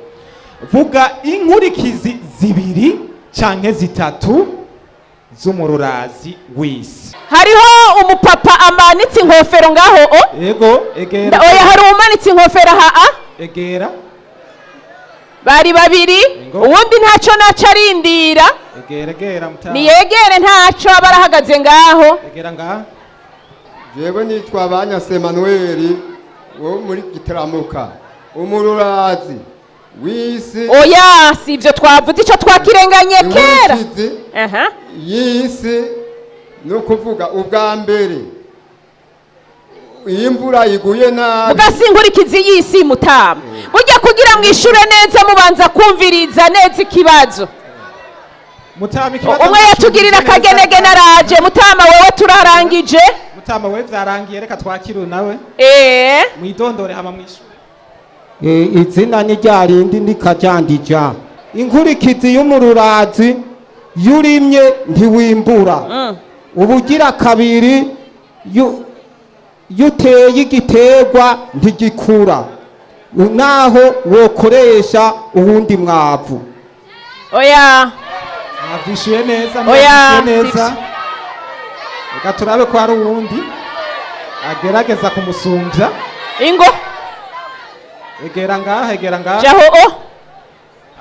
Vuga inkurikizi zibiri canke zitatu z'umururazi w'isi. Hariho umupapa amanitse inkofero ngaho o. Yego, egera. Oya, hari umanitse inkofero aha a. Egera. Bari babiri, uwundi ntaco naco arindira. Egera, egera mutama. Niyegere, ntaco aba arahagaze ngaho. Egera ngaha. Jewe nitwa Banyase Emmanuel wo muri Gitaramuka. Umururazi w'isi. Oya, si ivyo twavuze, ico twakirenganye kera. Inkurikizi Aha. y'isi ni ukuvuga ubwa mbere iyo imvura iguye nabi. Mugasi inkurikizi y'isi mutama, burya kugira mwishure neza mubanza kumviriza neza ikibazo. Mutama, ikibazo. Umwe yatugirira akagenegene araje. Mutama, wewe turarangije. Mutama, wewe vyarangiye, reka twakire nawe. Mwidondore hama mwishure. Izina ni rya rindi ni Kajandija. Inkurikizi y'umururazi, iyo urimye ntiwimbura. Ubugira kabiri, iyo uteye igiterwa ntigikura, naho wokoresha uwundi mwavu. Oya. Mwavyishuye neza. Oya, Mwavyishuye neza. Sivyo. Reka turabe ko hari uwundi agerageza kumusumbya. Ingo. Egera ngaha, egera ngaha. Jaho o.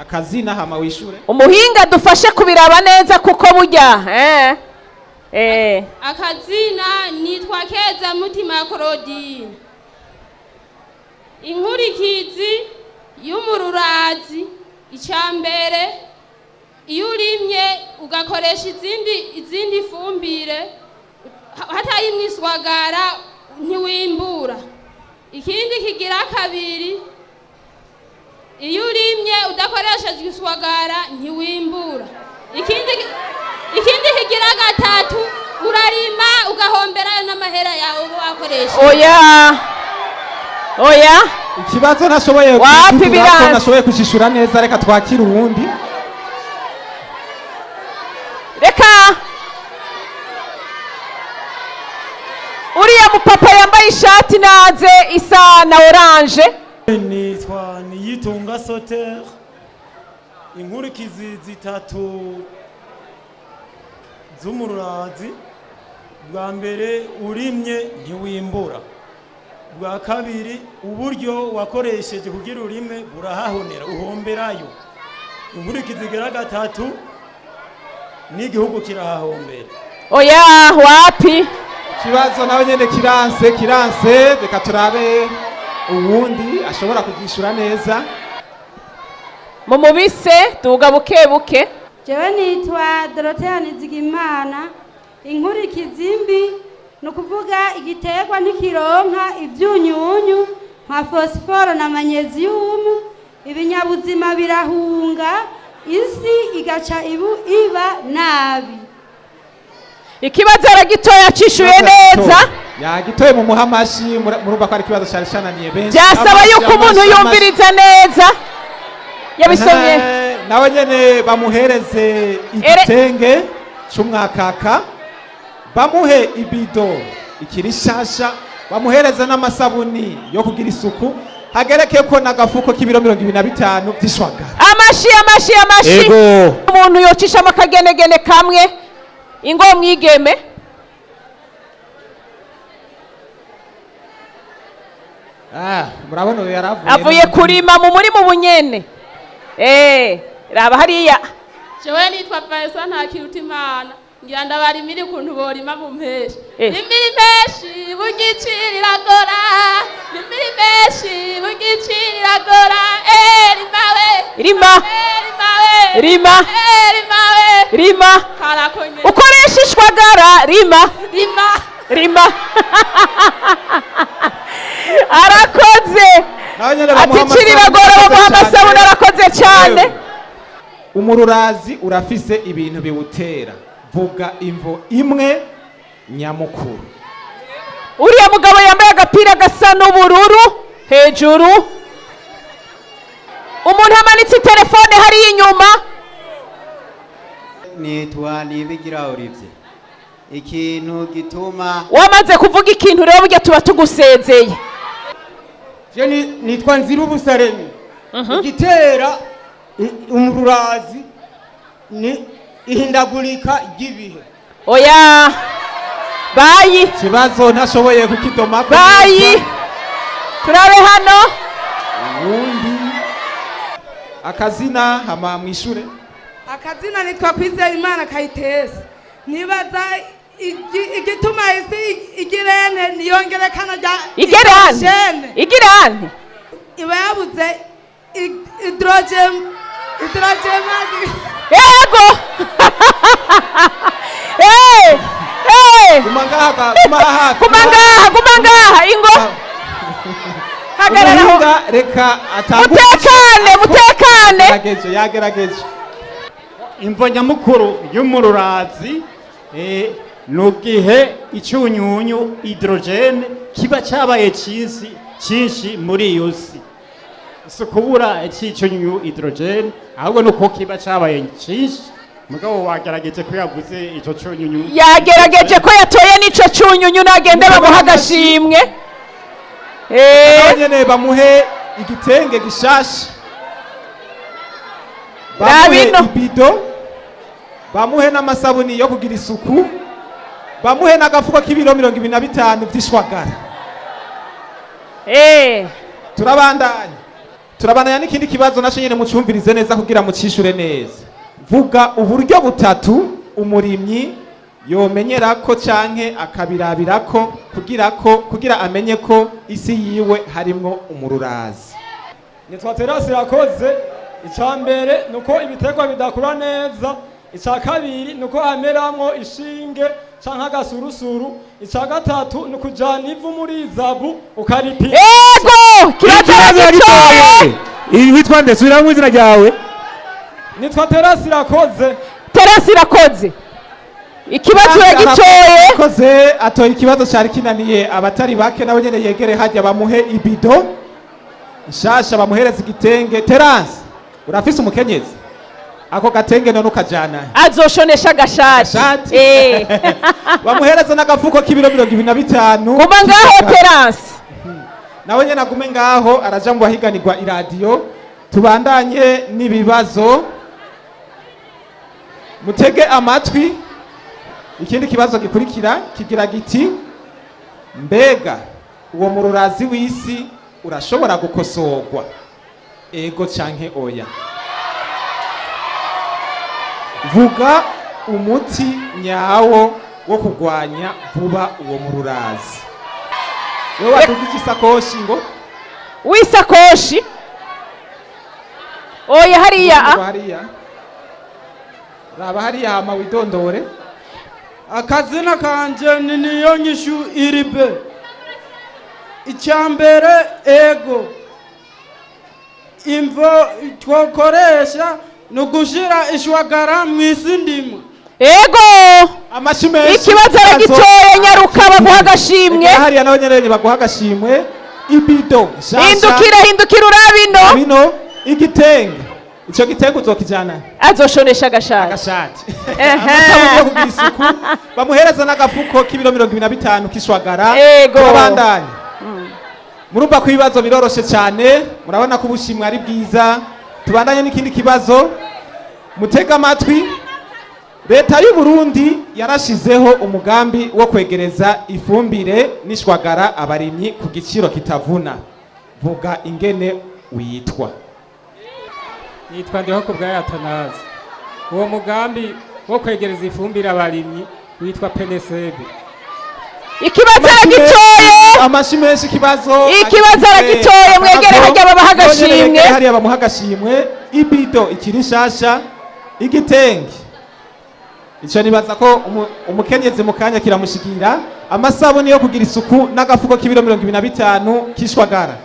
Akazina hama wishure. Umuhinga dufashe kubiraba neza kuko burya Akazina nitwa Keza Mutima Claudine. Inkurikizi y'umururazi, icya mbere, iyo urimye ugakoresha izindi fumbire hatayimwo iswagara ntiwimbura. Ikindi kigira kabiri, iyo urimye udakoresheje iswagara ntiwimbura. Ikindi kigira gatatu, urarima ugahomberayo n'amahera yawe uba wakoresheje. Oya, oya. Ikibazo nashoboye Wapi, kugitura ko biranze. Nashoboye kucishura neza, reka twakire uwundi. Reka uriya mupapa yambaye ishati naze isa na orange. Nitwa Niyitunga Soter. Inkurikizi zitatu z'umururazi: bwa mbere, urimye ntiwimbura; bwa kabiri, uburyo wakoresheje kugira urime burahahonera, uhomberayo; inkurikizi igira gatatu, n'igihugu kirahahombera. Oya, wapi. Ikibazo nawe nyene kiranse, kiranse. Reka turabe uwundi ashobora kubyishura neza. Mumubise duga buke buke. Jewe nitwa Dorothea Nizigimana. Inkurikizi mbi ni ukuvuga igiterwa ntikironka ibyunyunyu nka fosiforo na manyeziyumu, ibinyabuzima birahunga, isi igaca iba nabi. Ikibazo aragitoya, acishuye neza. Yagitoye, mu muha amashi. Murumva ko ari ikibazo cyari cananiye benshi. Byasaba Amashi, yuko umuntu amashi, amashi. yumviriza neza yabisomye. Nawe nyene bamuhereze igitenge c'umwakaka, bamuhe ibido ikiri shasha, bamuhereze n'amasabuni yo kugira isuku, hagereke ko n'agafuko k'ibiro 25 vy'ishwagara. Amashi, amashi, amashi. Ego. Umuntu yocishamo akagenegene kamwe. Ingo mwigeme. Murabona uyu yaravuye Avuye kurima mu murima ubunyene. Raba hariya. Jewe nitwa Vanessa Ntakirutimana. Ngira ndabarimira ukuntu borima mu mpeshi. Rimira impeshi bugicira iragora, rimira impeshi bugicira iragora, rima we. Rima. Rima we. Rima. Rima we. Rima. Karakonye. Ukoresha ishwagara, rima. Rima. Rima. Arakoze. Nawe nyene Ati bamuha cira iragora, amasabuni, bamuha arakoze amasabuni, cane. arakoze cyane. Umururazi urafise ibintu biwutera. Vuga imvo imwe nyamukuru. Uriya mugabo yambaye agapira gasa n'ubururu hejuru, umuntu amanitse telefone hariya inyuma. Nitwa Nibigira Olivier. Ikintu gituma Wamaze kuvuga ikintu rero, burya tuba tugusezeye. Je nitwa Nzirubusaremi. Igitera umururazi ni ihindagurika ry'ibihe. Oya, bayi. Kibazo ntashoboye kukidoma. Bayi, turabe hano. Ubundi akazina, hama mwishure. Akazina nitwa Kwizera Kayitesi. Nibaza igituma isi igirene niyongerekana rya Igerane. Hydrogène. Igirane. Iba yabuze hydrogen hydrogen. Yego. Eh, eh. Guma ngaha, guma hafi. Guma ngaha, guma ngaha, ingo. Hagarara aho. Umuhinga, reka atange. Mutekane, mutekane. Yagerageje, yagerageje. Imvo nyamukuru y'umururazi ni igihe icyunyunyu hydrogène kiba cyabaye cyinshi cyinshi muri iyo si. Si ukubura cy'icyunyunyu hydrogène, ahubwo ni uko kiba cyabaye cyinshi. Mugabo wagerageje ko yavuze icyo cyunyunyu. Yagerageje ko yatoye n'ico cunyunyu, nagende bamuha agashimwe. Nawe nyene bamuhe igitenge gishasha, bamuhe Rabino. ibido, bamuhe n'amasabuni yo kugira isuku, bamuhe n'agafuko k'ibiro 25 vy'ishwagara. Turabandanya, turabandanya n'ikindi kibazo naco nyene mucumvirize neza kugira mucishure neza. Vuga uburyo butatu umurimyi yomenyera ko canke akabirabirako kugira amenye ko isi yiwe harimwo umururazi. Nitwa Terasi Irakoze. Icya mbere ni uko ibiterwa bidakura neza. Icya kabiri ni uko hameramwo ishinge canke agasurusuru. Icya gatatu ni ukujana ivu muri izabu ukaripima. Ego, Ikibazo yagitoye. Iyi witwa nde? Subiramwo izina ryawe. Nitwa Terasi Irakoze. Terasi Irakoze, ikibazo yagitoye. Koze atoye ikibazo cyari kinaniye abatari bake. Nawe nyene yegere hajya bamuhe ibido nshasha, bamuhereza igitenge. Terence, urafise umukenyezi? Ako gatenge none ukajana Azoshonesha agashati. Bamuhereza n'agafuko k'ibiro 25. Guma ngaho, Terence. Nawe nyene agume ngaho, araja mu bahiganirwa iradiyo. Tubandanye n'ibibazo, mutege amatwi. Ikindi kibazo gikurikira kigira giti: mbega uwo mururazi w'isi urashobora gukosorwa, ego canke oya? Vuga umuti nyawo wo kurwanya vuba uwo mururazi. Wewe wadugije isakoshi ngo W'isakoshi, oya, hariya a. Hariya, raba hariya, hama widondore. Akazina kanje ni Niyo Nyishu Iribe. Icya mbere, ego, imvo twokoresha ni ugushira ishwagara mu isi ndimwa. Ego. Amashi menshi. Ikibazo aragitoye, nyaruka baguha agashimwe. Ega hariya nawe nyene baguha agashimwe, ibido nshasha. Hindukira, hindukira urabe ino. Bino igitenge, ico gitenge uzokijana Azoshonesha agashati. Agashati, amasabuni yo kugira isuku, bamuhereza n'agafuko k'ibiro 25 k'ishwagara. Ego. Turabandanya. Murumva ko ibibazo biroroshe cyane, murabona ko ubushimwe ari bwiza. Tubandanye n'ikindi kibazo, mutega amatwi. Leta y'u Burundi yarashizeho umugambi wo kwegereza ifumbire n'ishwagara abarimyi ku giciro kitavuna. Vuga ingene witwa. Nitwa Ndiho Kubwayo Atanazi. Uwo mugambi wo kwegereza ifumbire abarimyi witwa Penesebe. Ikibazo aragitoye. Amashi menshi, ikibazo. Ikibazo aragitoye, mwegere hajya babaha agashimwe. Mwegere hariya bamuha agashimwe, ibido ikiri nshasha, igitenge ico nibaza ko umukenyezi mu kanya kiramushikira, amasabuni yo kugira isuku n'agafuko k'ibiro 25 k'ishwagara.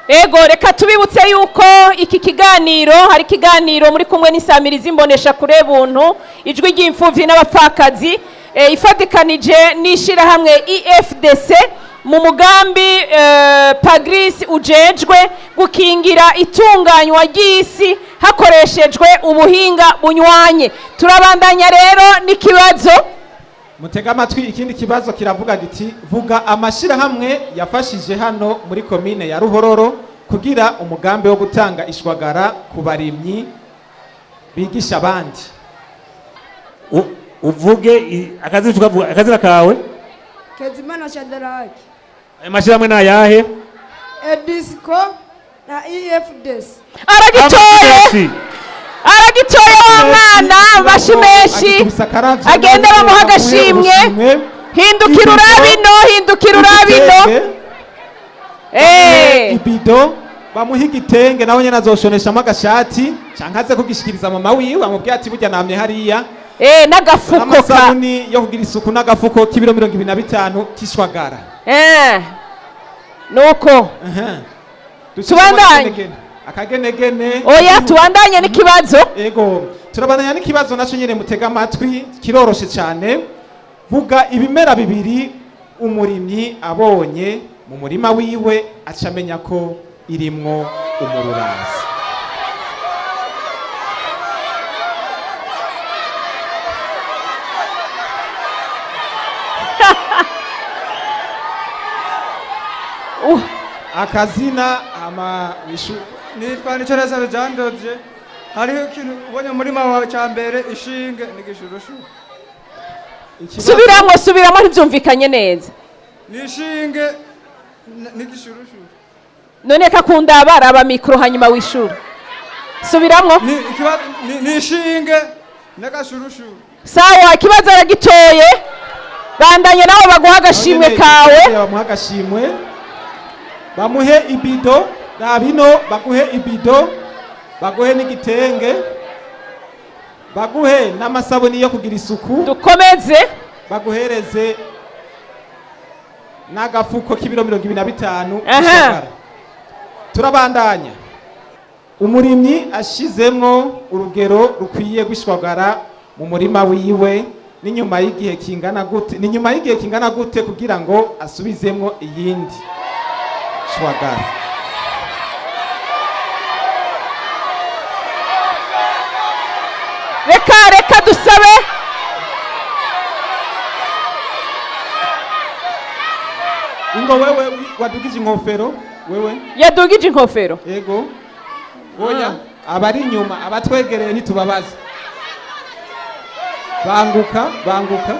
Ego, reka tubibutse yuko iki kiganiro hari ikiganiro muri kumwe n'isamirizi imbonesha kure buntu, ijwi ry'imfuvyi n'abapfakazi, ifatikanije n'ishirahamwe IFDC mu mugambi Pagris ujejwe gukingira itunganywa ry'isi hakoreshejwe ubuhinga bunywanye. Turabandanya rero n'ikibazo. Mutega amatwi, ikindi kibazo kiravuga giti: vuga amashirahamwe yafashije hano muri komine ya Ruhororo kugira umugambi wo gutanga ishwagara ku barimyi bigisha abandi. Uvuge akazina, tukavuga akazina kawe. Kezimana Shadaraki. Ayo mashyirahamwe ni ayahe? Edisco na EFDS. Aragitoye, aragitoye wa mwana. Amashi menshi, agenda bamuha agashimwe. Hindukira urabino, hindukira urabino. Ibido, bamuha igitenge, nawe nyene azoshoneshamo agashati canke aze kugishikiriza mama wiwe, amubwire ati burya namye hariya. N'agafuko ka n'amasabuni yo kugira isuku n'agafuko k'ibiro 25 k'ishwagara. Nuko tubandanye. Akagenegene. Oya, tubandanye n'ikibazo. Ego, turabandanya n'ikibazo naco nyene. Mutega amatwi, kiroroshe cyane. Vuga ibimera bibiri umurimyi abonye mu murima wiwe aca amenya ko irimwo umururazi. Akazina ama wishu. Nitwa Nicoreza Jean Dodge. Hariho ikintu ubonye mu murima wawe cya mbere, ishinge n'igishurushu. Subiramwo, subiramwo, ntibyumvikanye neza. Ni ishinge n'igishurushu. None kakunda baraba mikoro, hanyuma wishura. Subiramwo. Ni ishinge n'agashurushu. Sawa, ikibazo aragitoye. Bandanye nawe, baguha agashimwe kawe. Bamuha agashimwe, bamuhe ibido. Rabino, baguhe ibido, baguhe n'igitenge, baguhe n'amasabuni yo kugira isuku. Dukomeze. Baguhereze n'agafuko k'ibiro 25. Aha. Turabandanya. Umurimyi ashizemwo urugero rukwiye gwishwagara mu murima wiwe, n'inyuma y'igihe kingana gute, ni nyuma y'igihe kingana gute kugira ngo asubizemwo iyindi shwagara? Reka, reka dusabe. Ingo wewe wadugije inkofero, wewe. Yadugije inkofero. Ego, oya, abari inyuma, abatwegereye ntitubabaze. Banguka, banguka.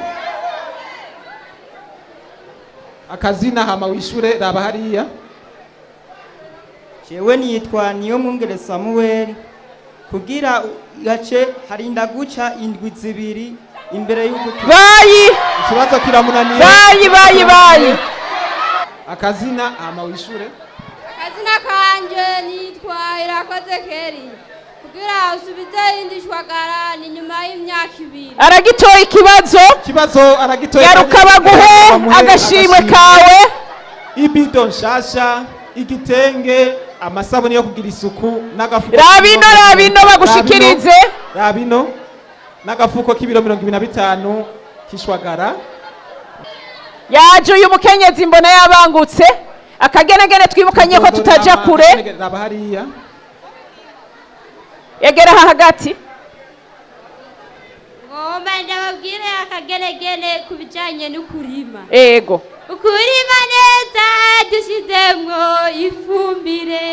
Akazina hama wishure. Raba hariya. Jewe nitwa Niyomwungere Samuel. Kugira gace harinda guca indwi 2 imbere y'uko Bayi. Ikibazo kiramunaniye. Bayi, bayi, bayi. Akazina hama wishure. Akazina kanje nitwa Irakoze Keri. Kugira usubize indi shwagara ni nyuma y'imyaka 2. Aragitoye ikibazo. Ikibazo aragitoye. Yaruka baguhe Bamuhe agashimwe kawe. Ibido nshasha, igitenge, amasabuni yo kugira isuku n'agafuko. Rabino, rabino, bagushikirize. Rabino, n'agafuko k'ibiro 25 k'ishwagara. Yaje uyu mukenyezi, mbona yabangutse. Akagenegene, twibukanye ko tutaja kure. Raba hariya. Egera aha hagati. Ngomba ndababwire akagenegene ku bijanye n'ukurima. Ego. Ukurima neza dushizemwo ifumbire,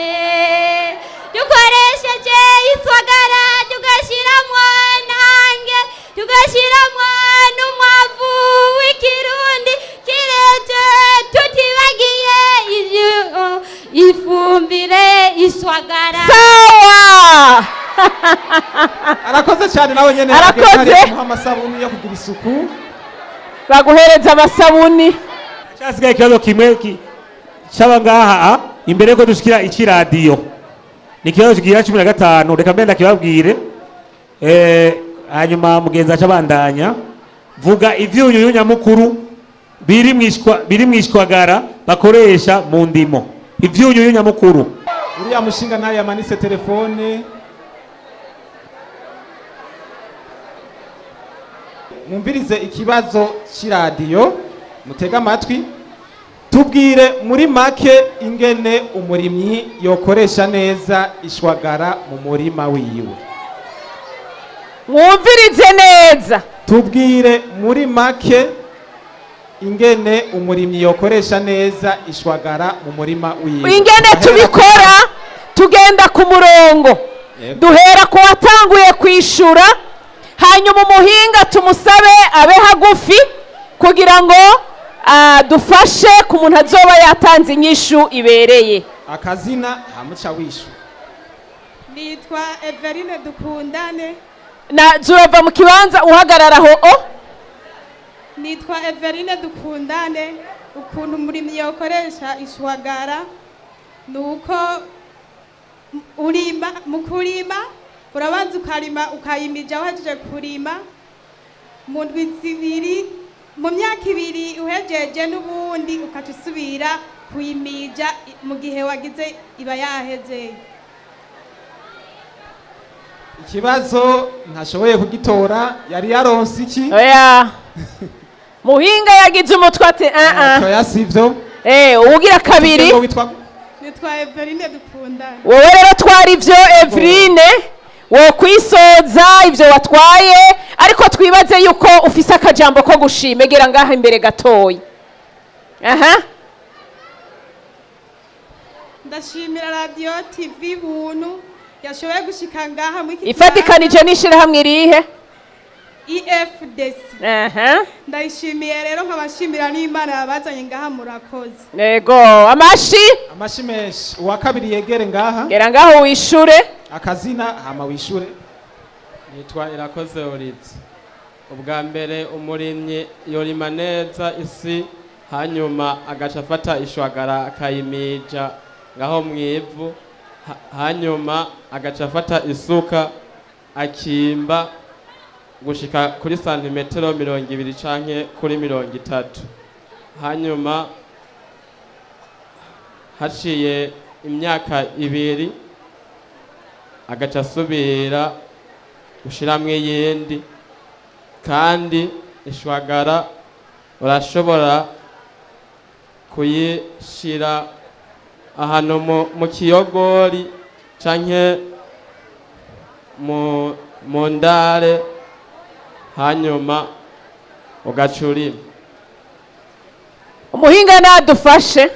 dukoresheje iswagara, tugashiramwo nange, tugashiramwo n'umwavu w'ikirundi kireje, tutibagiye ifumbire iswagara. Sawa. Arakoze cyane nawe nyene. Arakoze. Bamuha amasabuni yo kugira isuku. Baguhereza amasabuni. Cyasigaye ikibazo kimwe cyaba ngaha imbere yuko dushikira ikiradiyo, ni ikibazo kigira 15. Reka mbere ndakibabwire, hanyuma mugenzi aca abandanya. Vuga ivyunyunyu nyamukuru biri mwishwagara bakoresha mu ndimo. Ivyunyunyu nyamukuru. Uriya mushinga nawe yamanitse telefone. Mwumvirize ikibazo c'iradiyo, mutege amatwi. Tubwire muri make ingene umurimyi yokoresha neza ishwagara mu murima wiwe. Mwumvirize neza. Tubwire muri make ingene umurimyi yokoresha neza ishwagara mu murima wiwe. Ingene tubikora, tugenda ku murongo. Yego. Duhera ku watanguye kwishura, hanyuma umuhinga tumusabe abe hagufi kugira ngo dufashe ku muntu azoba yatanze inyishu ibereye. Akazina hamuca wishu. Nitwa Everine Dukundane. Na zurava mu kibanza uhagarara aho o. Nitwa Everine Dukundane. Ukuntu umurimyi yokoresha ishwagara ni uko urima, mu kurima urabanza ukarima ukayimija, uhejeje kurima mu ndwi 2, mu myaka 2 uhejeje, n'ubundi ukaca usubira kuyimija mu gihe wagize iba yaheze. Ikibazo ntashoboye kugitora, yari yaronse iki? Oya, muhinga yagize umutwe ati ah ah. Oya, sivyo. Ugira kabiri. Nitwa Everine Dukundane. Wowe rero twari ivyo Everine, wo kwisoza ivyo watwaye, ariko twibaze yuko ufise akajambo ko gushima. Egera ngaha imbere gatoyi. Aha. Ndashimira Radio TV Buntu yashoboye gushika ngaha muri iki Ifatikanije n'ishirahamwe irihe? EFDC. Aha. Ndayishimiye rero, nkabashimira n'Imana yabazanye ngaha, murakoze. Yego, amashi. Amashi menshi. Uwa kabiri yegere ngaha. Gera ngaho wishure. Akazina hama wishure. Nitwa Irakoze Olivier. Ubwa mbere umurimyi yorima neza isi, hanyuma agaca afata ishwagara akayimija ngaho mwivu, hanyuma agaca afata isuka akimba gushika kuri santimetero 20 canke kuri 30, hanyuma haciye imyaka 2 agaca asubira gushiramwo iyindi. Kandi ishwagara urashobora kuyishira ahantu mu kiyogori canke mu ndare, hanyuma ugaca urima. Umuhinga nadufashe.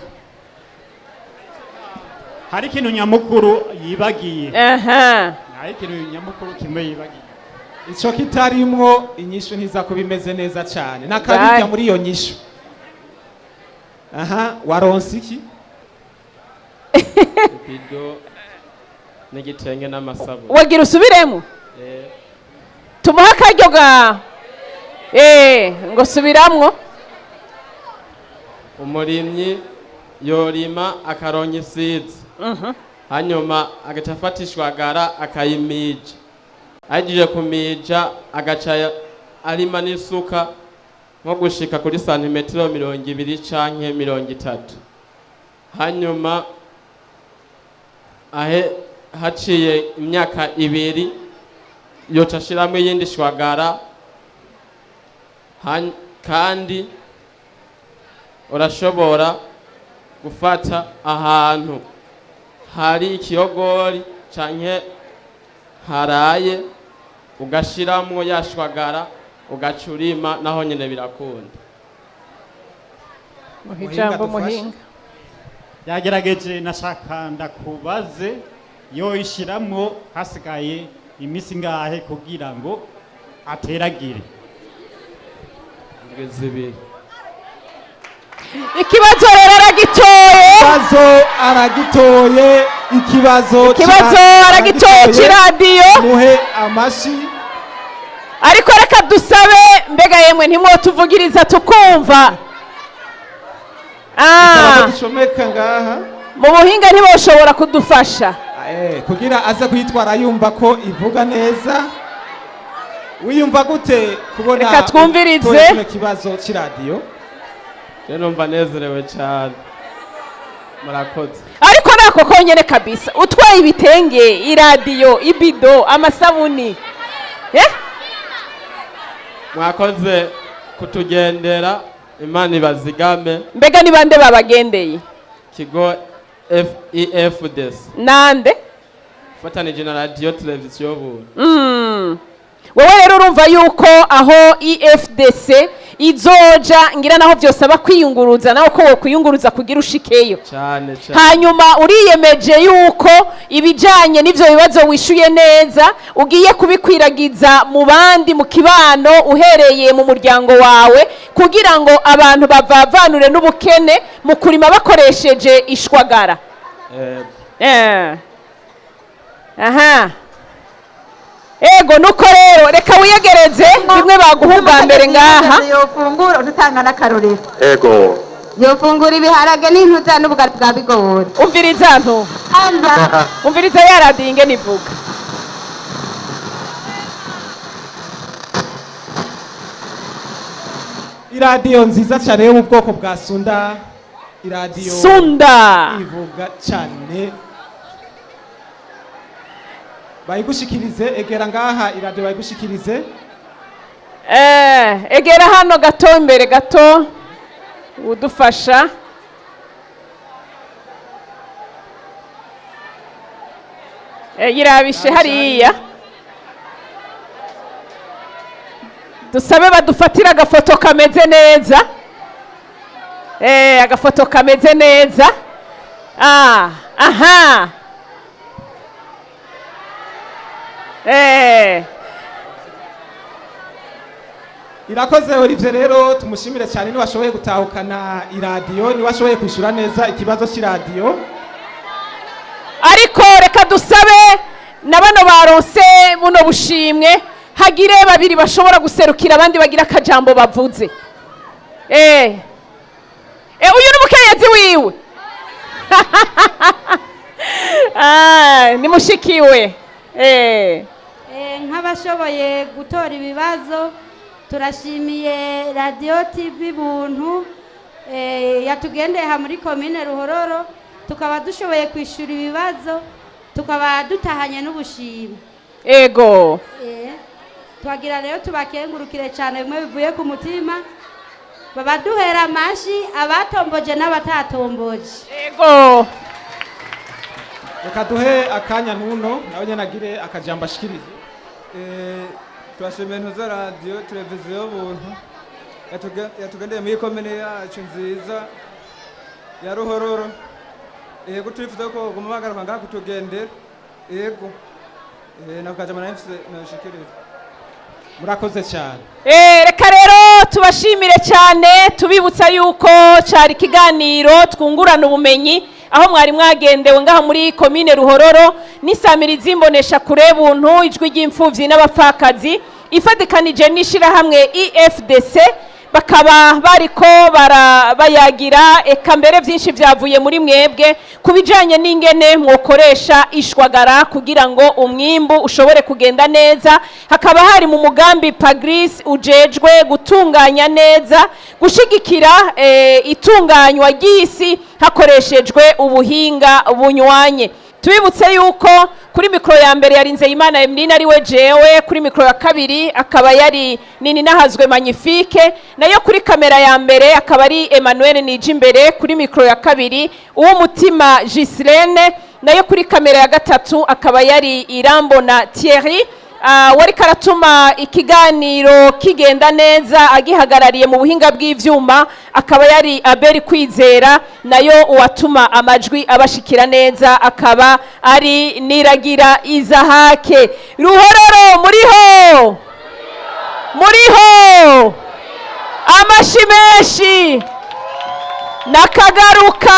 Hari ikintu nyamukuru yibagiye. Aha. Hari ikintu nyamukuru kimwe yibagiye. Ico kitarimwo inyishu ntiza kuba imeze neza cyane. Nakabijya muri iyo nyishu. Aha, waronse iki? Ibido n'igitenge n'amasabune. Wagira usubiremo? Tumuhe akaryo ga ngo subiramwo. Umurimyi yorima akaronka isizi, hanyuma agaca afata ishwagara akayimija, ahejeje kumija agaca arima n'isuka nko gushika kuri santimetero 20 canke 30, hanyuma ahe haciye imyaka 2 yoca ashiramwo iyindi shwagara. Kandi urashobora gufata ahantu hari ikiyogori canke haraye ugashiramwo yashwagara ugaca urima, naho nyene birakunda. Ijambo muhinga. Yagerageje. Nashaka ndakubaze, yoyishiramwo hasigaye iminsi ngahe kugira ngo ateragire? Indwi 2. Ikibazo rero aragitoye. Ikibazo aragitoye. Ikibazo Ikibazo aragitoye c'iradiyo. Muhe amashi. Ariko reka dusabe, mbega yemwe ntimwotuvugiriza tukumva? Dushomeka ngaha. Mu buhinga ntiboshobora kudufasha? Kugira aze kuyitwara yumva ko ivuga neza. Wiyumva gute kubona Reka twumvirize. utoye kino kibazo c'iradiyo? Je numva nezerewe cyane. Murakoze. Ariko nako konyene kabisa, utwaye ibitenge, iradiyo, ibido, amasabuni, eh? Mwakoze kutugendera, Imana ibazigame. Mbega ni bande babagendeye? Kigo FEFDS. Nande? Fatanije na radio televiziyo Buntu. Wewe rero urumva yuko aho EFDC izoja, ngira naho vyosaba kwiyunguruza, naho ko wokwiyunguruza kugira ushikeyo. Cyane cyane. Hanyuma uriyemeje yuko ibijanye n'ivyo bibazo wishuye neza ugiye kubikwiragiza mu bandi, mu kibano, uhereye mu muryango wawe, kugira ngo abantu bavavanure n'ubukene mu kurima bakoresheje ishwagara. Yego. Aha. Ego, nuko rero reka wiyegereze bimwe baguha ubwa mbere ngaha. Yofungura utanga n'akarorero. Ego. Yofungura ibiharage n'intuza n'ubugari bwa bigori. Umviriza nto. Umviriza ya radiyo ingene ivuga. Iradiyo nziza cyane yo mu bwoko bwa Sunda, iradiyo Sunda. ivuga cyane. Bayigushikirize, egera ngaha, iradiyo bayigushikirize. Egera hano gato, imbere gato, udufasha. Yirabishe hariya. Dusabe badufatire agafoto kameze neza. Agafoto kameze neza. Aha. Irakoze Olivier, rero tumushimire cyane, niwe washoboye gutahukana iradiyo, niwe washoboye kwishyura neza ikibazo cy'iradiyo. Ariko reka dusabe na bano baronse buno bushimwe, hagire babiri bashobora guserukira abandi bagira akajambo bavuze. Uyu ni umukenyezi wiwe. Ni mushikiwe. Nk'abashoboye gutora ibibazo, turashimiye radiyo TV Buntu yatugendeye aha muri komine Ruhororo, tukaba dushoboye kwishyura ibibazo, tukaba dutahanye n'ubushimwe. Ego. Twagira rero tubakengurukire cyane bimwe bivuye ku mutima, babaduhera amashi abatomboje n'abatatomboje. Ego. Reka duhe akanya ntuno nawe nyene agire akajambo ashikirize. Turashimiye ntuza radiyo televiziyo Buntu yatugendeye muri komine yacu nziza ya Ruhororo. Yego, turifuza ko baguma bagaruka ngaha kutugendera. Yego, nako kajambo nari mfise noshikiriza. Murakoze cyane. Reka rero tubashimire cyane, tubibutsa yuko cari ikiganiro twungurana ubumenyi, aho mwari mwagendewe ngaha muri komine Ruhororo n'isamirizi imbonesha kure Buntu, ijwi ry'imfuvyi n'abapfakazi, ifatikanije n'ishirahamwe EFDC, bakaba bariko bayagira eka mbere byinshi byavuye muri mwebwe ku bijanye n'ingene mwokoresha ishwagara kugira ngo umwimbu ushobore kugenda neza. Hakaba hari mu mugambi Pagris ujejwe gutunganya neza, gushigikira itunganywa ry'isi hakoreshejwe ubuhinga bunywanye. Tubibutse yuko kuri mikoro ya mbere yari Nzeyimana Emeline ari we jewe, kuri mikoro ya kabiri akaba yari Nini Nahazwe Magnifique, nayo kuri kamera ya mbere akaba ari Emmanuel Nijimbere, kuri mikoro ya kabiri Uwumutima Gislaine, nayo kuri kamera ya gatatu akaba yari Irambona Thierry. Wari karatuma ikiganiro kigenda neza agihagarariye mu buhinga bw'ivyuma akaba yari Abel Kwizera, nayo uwatuma amajwi abashikira neza akaba ari Niragira Izahake. Ruhororo muriho, muriho, amashi menshi nakagaruka.